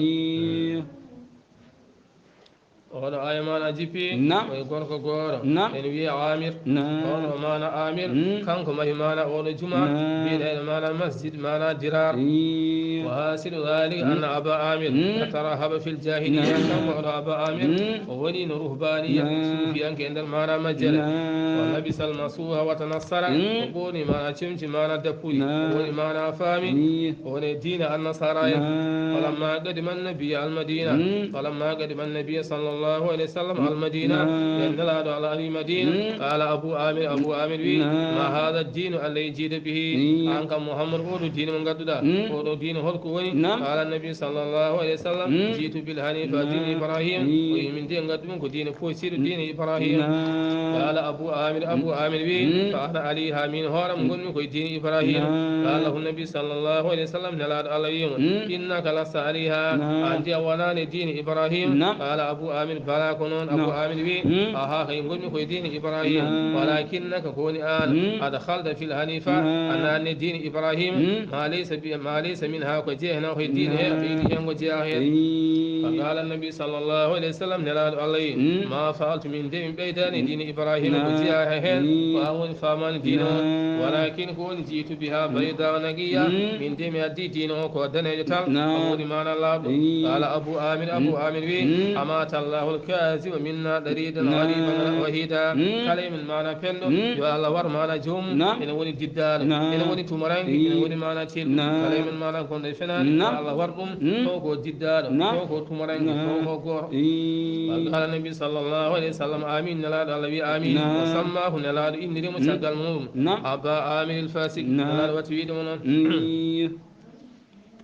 Oɗo aaya maana jippi, naam, koye gorko gooro. Naam. Ene wiye Amir. Naam. Oɗo maana Amir, mm, kanko mahi maana oɗo juma, naam, mbiyeteeɗo maana masjid, maana dirar. Iyo. Wa hasilu dhalika, mm, anna Aba Amir, mm, tarahaba fil jahiliya. Naam. Kanko oɗo Aba Amir, mm, o woni no ruhbaniya, naam, suufiyanke e nder maana majjere. Naam. Wa labisal masuha wa tanassara, mm, o ɓorni maana cemci, maana dappuɗi. Naam. O woni maana faami. Iyo. O woni diina annasara en. Naam. Falamma qadima annabiya almadina. Mm. Falamma qadima annabiya sallallahu alayhi wa sallam almadina. Naam. Nden Nelaaɗo Allah ari Madina. Mm. Qala Abu Amir, Abu Amir wi, naam, ma hadha ad-dinu alladhi ji'ta bihi. Mm. An kam Muhammad, oɗo diina mo ngadduɗa. Mm. Oɗo diina holko woni? Naam. Qala annabi sallallahu alayhi wa sallam, mm, ji'tu bil hanifa, naam, dini Ibrahim. Mm. O wi min de ngaddu ɗum ko diina poosiiɗo, mm, diina Ibrahim. Naam. Qala Abu Amir, Abu, mm, Amir wi, mm, fa ana alayha, min hooram, mm, ngonmi koye diina Ibrahim. Naam. Qala lahu nabi sallallahu alayhi wa sallam, Nelaaɗo Allah wi mo, mm, innaka lasta alayha, naam, an de a wonaani diina Ibrahim. Naam. Qala Abu Amir, bala ko noon. Abu, naam, Amir wi, mm, aha, kay ngonmi koye diina Ibrahim. Naam. Walakinnaka, ko woni an, mm, adkhalta fil hanifa, naam, a naatni diina Ibrahim, mm, ma laysa bi, ma laysa minha, ko jeehna koye diina he, naam, ɓeydi heen ko jeyaa heen. Ee. Fa qala annabi sallallahu alayhi wa sallam, Nelaaɗo Allah wi, mm, ma fa'altu, min de mi ɓeydaani, mm, diina Ibrahim ko, naam, jeyaa heen, mm, ko an woni faamaani diina o. Naam. Walakin ko woni ji'tu biha, mm, bayda naqiya, mm, min de mi addi diina o ko daneejo tal, naam, ko woni maana laaɓɗo. Mm. Qala Abu Amir, Abu, mm, Amir wi, mm, amata Allahu al-kaziba minna daridan, naam, ghariban wahida. Mm. Kala e men maana penɗo, mm, yo Allah war maana joomum, naam, ene woni diddaaɗo, naam, ene woni tumaranke, ene, mm, woni maana celɗo. Naam. Kala e men maana gonɗo e fenaande, naam, yo Allah war ɗum, mm, taw ko diddaaɗo, naam, taw ko tumaranke, naam, taw ko gooto. Ee. Wa qala nabi sallallahu alayhi wa sallam, amin, Nelaaɗo Allah wi amin. Naam. Wa sammahu, Nelaaɗo inniri mo, mm, caggal muɗum. Naam. Aba Amir al-Fasiq, naam, Nelaaɗo watti wiide mo noon. Mm.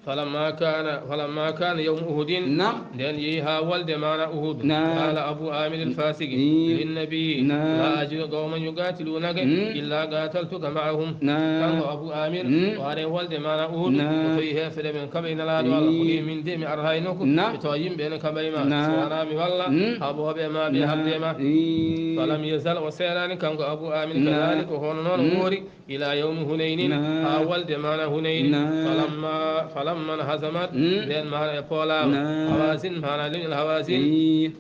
فلما كان فلما كان يوم أحد. Naam. Nden yehi haa wolde maana Uhud. Naam. قال أبو عامر الفاسقي. Ii. للنبي. Naam. لا أجد قوما يقاتلونك. Mm. إلا قاتلتك معهم. Naam. Kanko Abu Amir, Mm. o ari wolde maana Uhud, Naam. o toyi heeferɓe ɓen kaɓay Nelaaɗo Allah. Ii. O wi'i, min de mi araay nokku, Naam. mi tawa yimɓe ene kaɓay ma. Naam. So wanaa mi walla, Mm. haɓooɓe ma ɓe Naam. haɓde ma. Ii. فلم يزل, o seeraani kanko Abu Amir, Naam. كذلك, ko hono noon o Mm. woori. إلى يوم حنين, Naam. haa wolde maana Hunayn. Naam. فلما فلما انهزمت, Mm. nden maana ɓe poolaama. Naam. Hawazin, maana leñol Hawazin. Ii.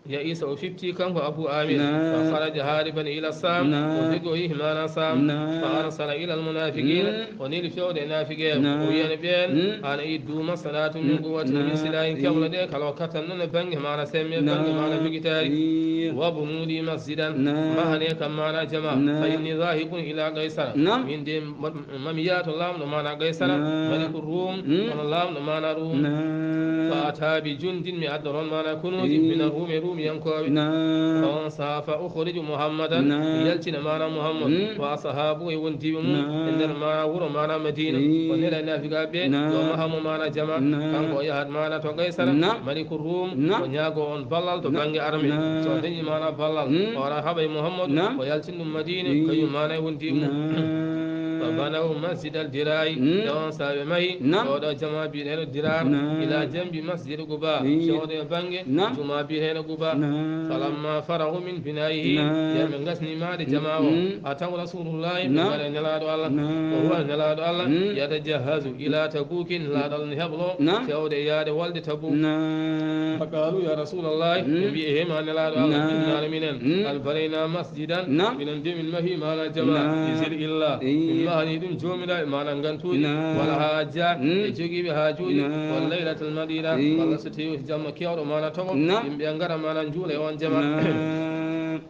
يئس, o fifti kanko Abu Amir. Naam. فخرج هاربا إلى الشام, Naam. o jogi o yehi maana Saam. Naam. فأرسل إلى المنافقين, Mm. o neli fewde e naafiqeeɓe. Naam. O wi'ani ɓeen, Mm. أنا عدوا ما استطعتم من قوة ومن Naam. سلاح, Ii. kewno ɗe kala o kattan ɗon e bannge maana semmbe, bannge maana Naam. jogitaari. Ii. وابنوا لي مسجدا, Naam. mahane kam maana jama. Naam. فإني ذاهب إلى قيصر. Naam. Min de ma-, mami yaha to laamɗo maana Qaysara, Naam. ملك الروم, Mm. kono laamɗo maana Rum. Naam. فأتى بجند, mi adda toon maana kunuuji, Ii. من الروم, e Ruumiyankooɓe. Naam. On saa, فأخرج محمدا, Naam. mi yaltina maana Muhammad, Mm. وأصحابه, e wondiiɓe mum, Naam. e nder maana wuro maana Madiina. Ii. O nela e naafiqaaɓe, Naam. yo maha mo maana jama, Naam. kanko o yahat maana to Qaysara, Naam. ملك الروم, Naam. o ñaago on ballal to Naam. bannge arme. Naam. So o dañi maana ballal, Mm. o ara haɓa e Muhammadu, Naam. o yaltin ɗum Madiina, Ii. kañum maana e wondiiɓe mum. Naam. فبنوا مسجد الضرار. Mm. E on saa ɓe mahi, Naam. oo ɗo jama biyeteeɗo Dirar, Naam. إلى جنب مسجد قباء, Ii. fewde e bannge Naam. juma biyeteeɗo Quba. Naam. فلما فرغوا من بنائه, Naam. nden ɓe ngasni mahde jama o, Mm. أتوا رسول الله, ɓe Naam. ngari e Nelaaɗo Allah. Naam. وهو, Nelaaɗo Allah, Mm. يتجهز إلى تبوك, Nelaaɗo Allah ne heblo Naam. fewde e yahde wolde Tabuk. Naam. فقالوا يا رسول الله, Mm. ɓe mbi'i, he ma Nelaaɗo Allah, Naam. إنا minen, Mm. قد بنينا مسجدا, Naam. minen de min mahi maana jama, Naam. بذي الإله, Ii. min mahani ɗum joomiraaɓe maana ngantuuji, Naam. ولها حجة, Mm. e jogiiɓe haajuuji, Naam. والليلة المطيرة, Ii. walla so tawii jamma keewɗo maana toɓo, Naam. yimɓe ngara maana njuula e on jama. Naam.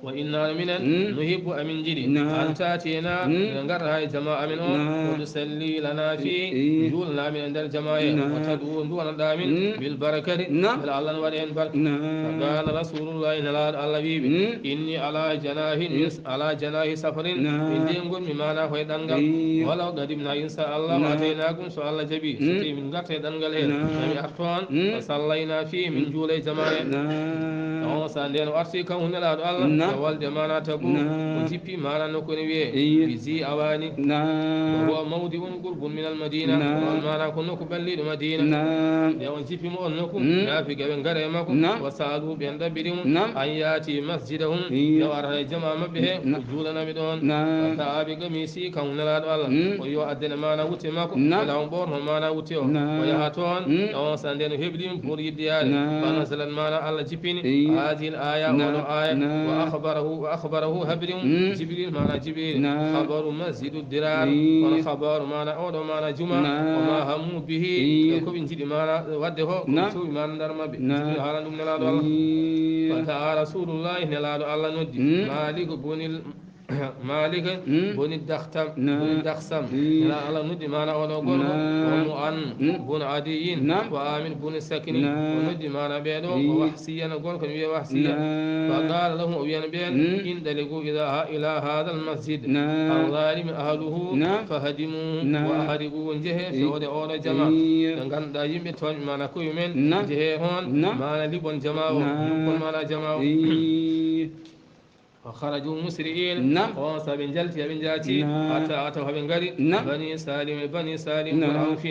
وإنا minen, Mm. نحب, amin njiɗi, Naam. أن تأتينا, Mm. minen ngarta haa e jama amin o, Naam. ونصلي لنا فيه, Ii. njuulana min e nder jama he, Naam. وتدعو, nduwanoɗa min, Mm. بالبركة, Naam. mbela Allah ne waɗa heen barke. Naam. فقال رسول الله, Nelaaɗo Allah wi'i ɓe, Mm. إني على جناح, Mm. على جناح سفر, Naam. min de ngonmi maana ko e ɗanngal, Ii. ولو قدمنا إن شاء الله, Naam. وأتيناكم, so Allah jaɓi, so Mm. tawii min ngarta e ɗanngal he, Naam. ma mi ar toon, Mm. فصلينا فيه, min Mm. njuula e jama he. Naam. On saa nden o arti kanko Nelaaɗo Allah, Naam. e wolde maana Tabuk, Naam. o jippi maana nokku ene wiyee, Ii. بذي أوان. Naam. وهو موضع قرب من المدينة. Naam. On maana ko nokku ɓalliiɗo Madiina. Naam. Nde on jippi mo on nokku, Mm. naafiqeeɓe ngari e makko, Naam. وسألوا, ɓe ɗaɓɓiri mo, Naam. أن يأتي مسجدهم, Ii. yo ar e jama maɓɓe he, Naam. o juulana ɓe ɗoon. Naam. فدعا بقميصه, kanko Nelaaɗo Allah, Mm. o yo addane maana wutte makko, Naam. walla on ɓoorno maana wutte o. Naam. O yaha toon, Mm. e on saa nden o hebli mo pour yiɗde yaade. Naam. فنزلت, maana Allah jippini, Ii. هذه الآية, Naam. oo ɗo aaya, Naam. وأخبره, وأخبره, habri mo, Mm. Jibril, maana Jibril, Naam. خبر مسجد الضرار, Ii. kono habaaru maana oo ɗo maana juma, Naam. وما هموا به, Ii. e ko ɓe njiɗi maana waɗde ko, ko Naam. ɓe suuɓi maana nder maɓɓe. Naam. Jibril haalani ɗum Nelaaɗo Allah. Ii. فدعا رسول الله, Nelaaɗo Allah noddi, Mm. مالك بن ال-, Malik Mm. بن الدخشم, Naam. بن الدخشم. Ii. Nelaaɗo Allah noddi maana oo ɗo gorko, Naam. ومعن Mm. بن عدي, Naam. وعامر بن السكني. Naam. O noddi maana ɓee ɗo, Ii. ووحشيا, gorko ne wiyee Wahsiya. Naam. فقال لهم, o wi'ani ɓeen, Mm. انطلقوا إلى، إلى هذا المسجد Naam. الظالم أهله Naam. فاهدموه Naam. وأحرقوه. Njehee Ii. fewde oo ɗo jama. Ii. Ɓe ngannduɗaa yimɓe tooñɓe maana koye men, Naam. njehee oon, Naam. maana liɓon jama o, Naam. njukkon maana jama o. Ii. فخرجوا مسرعين. Naam. On saa ɓe njalti, haa ɓe njaati, Naam. حتى أتوا, haa ɓe ngari, Naam. بني سالم، بني سالم بن Naam. عوف.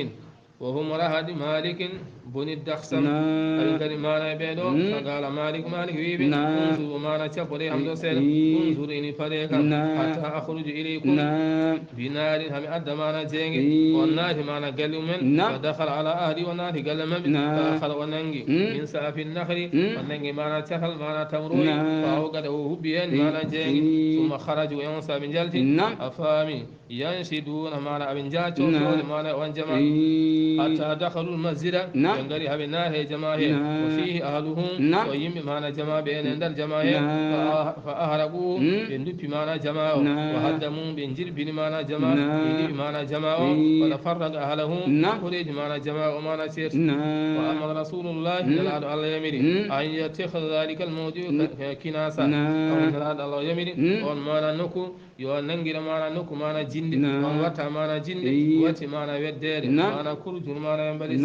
وهم رهط مالك بن الدخشم. Naam. Haa ɓe ngari maana e ɓee ɗo, Mm. فقال مالك, Malik wi'i ɓe, Naam. انظروا, maana cappoɗee am ɗo seeɗa. Ii. انظروا, ene paɗee kam. Naam. حتى أخرج إليكم Naam. بنار, haa mi adda maana jeynge. Ii. O naati maana galle mumen. Naam. فدخل على أهله, o naati galle maɓɓe. Naam. فأخذ, o nanngi. Mm. من سقف النخل, Mm. o nanngi maana cakal maana tamrooy. Naam. فأوقده, o huɓɓi heen Ii. maana jeynge. Ii. ثم خرجوا, e on saa ɓe njalti. Naam. أفامي ينشدون, maana aɓe njaacoo Naam. fewde maana on jama. Ii. حتى دخلوا المسجد, Naam. ɓe ngari haa ɓe naati e jama he. Naam. وفيه أهله, Naam. o yimɓe maana jama ɓe ene nder jama he. Naam. فأ-، فأحرقوه, Mm. ɓe nduppi maana jama o. Naam. وهدموه, ɓe njirbini maana jama, Naam. ɓe liɓi maana jama o. Ii. وتفرق أهله, Naam. horeeji maana jama o maana ceerti. Naam. وأمر رسول الله, Mm. Nelaaɗo Allah yamiri, Mm. أن يتخذ ذلك الموضع Mm. ك-، كناسة. Naam. Taw Nelaaɗo Allah o yamiri, Mm. on maana nokku, Yo on nanngira maana nokku maana jinndi, on watta maana jinndi, watti maana weddeede, maana kurujun maana ɓe mbaɗi.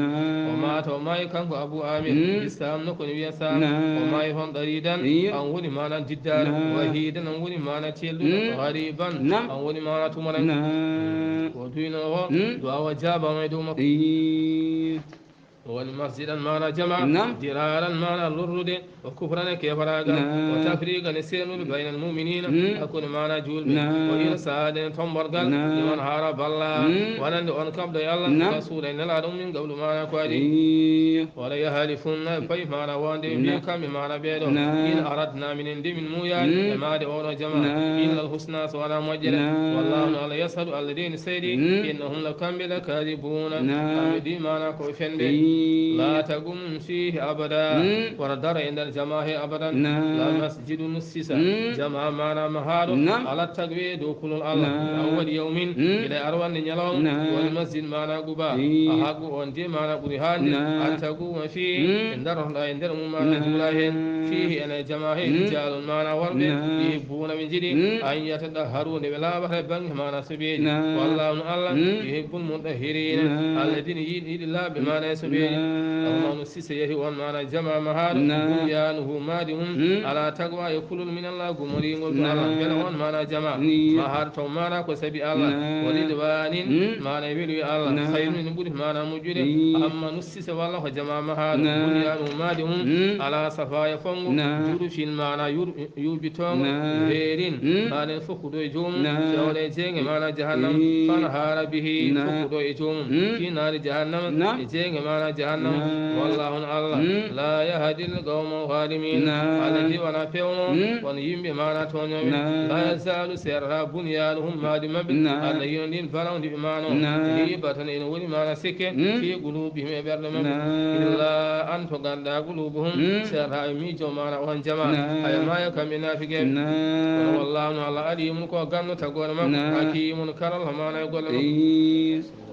O maata, o maayi kanko Abu Amir, Islam nokku ne wiya Sam. O maayi toon ɗariidan, an woni maana diddaare, wahiidan, an woni maana teelɗuɗo, gariiban, an woni maana tumaran. Ko duyno o, du'a o jaabama e dow makko. O woni masjidan maana jama, diraran maana lorrude, o kufran e kefaraagal, o tafriqan e seenude baynal mu'minina, hakkunde maana juulɓe, o irsadan e tomborgal, liman haraba Allah, wonande on kaɓɗo e Allah, rasuula e nelaaɗo mum, min qablu maana ko adi. Wala yahlifunna, e payi maana wonde ɓe mbiya kamɓe maana ɓeeɗo, in aradna, minen de min muuyaani e maade oɗo jama, illa al husna, so wonaa moƴƴere. Wallahu, no Allah, yashhadu, Allah de ene seedi, innahum, la kamɓe, la kadibuna, kamɓe de maana ko ɓe fenɓe. La taqum fihi abada, wona daro e nder jama he abadan. La masjidun ussisa, jama maana mahaaɗo, ala taqwa, dow kulol Allah, awwal yawmin, gila e arwande ñalawma, woni masjid maana Quba, ahaqqu, on de maana ɓuri haande, an taquma fihi, ɓe darotoɗa e nder mum maana juula heen, fihi, ene jama he, rijalun maana worɓe, yuhibbuna, ɓe njiɗi, an yatatahharu, nde ɓe laaɓata e bannge maana sobeeji. Wallahu, no Allah, yuhibbul mutahhirina, Allah de ene yiɗi, yiɗi laaɓɓe maana e sobeeji. Amma no sise yehi on maana jama mahaaɗo, bunyanuhu, maadi mum, ala taqwa, e kulol min Allah, gumoriingol to Allah. Mbela on maana jama mahaaɗo taw maana ko sabi Allah, wa ridwanin, maana e weluye Allah, khayrun, ene ɓuri maana moƴƴude. Amma no sise walla ko jama mahaaɗo, bunyanuhu, maadi mum, ala safa, e fonngo, jurufin, maana yur- yuuɓi toongo, heerin, maana en fokkuɗo e joomum, fewna e jeenge maana jahannama, fanhara bihi, fokkuɗo e joomum, fi naari jahannama, e jeenge maana jahannama. Wallahu, no Allah, la yahdi al qawma zalimin, Allah de wona pewno on yimɓe maana tooñooɓe. La yazalu, seerata, bunyanuhum, maadi maɓɓe, Allah yino ndin, bana ndi ɓe maano, ribatan, ene woni maana sikke, fi qulubihim, e ɓerɗe maɓɓe, illa an, to ganduɗa, qulubuhum, seerata e miijo maana on jama, haya maaya kamɓe naafiqeeɓe. Kono wallahu, no Allah, alimun, ko ganndo tagore makko, hakimun, karal ko maana e golle makko.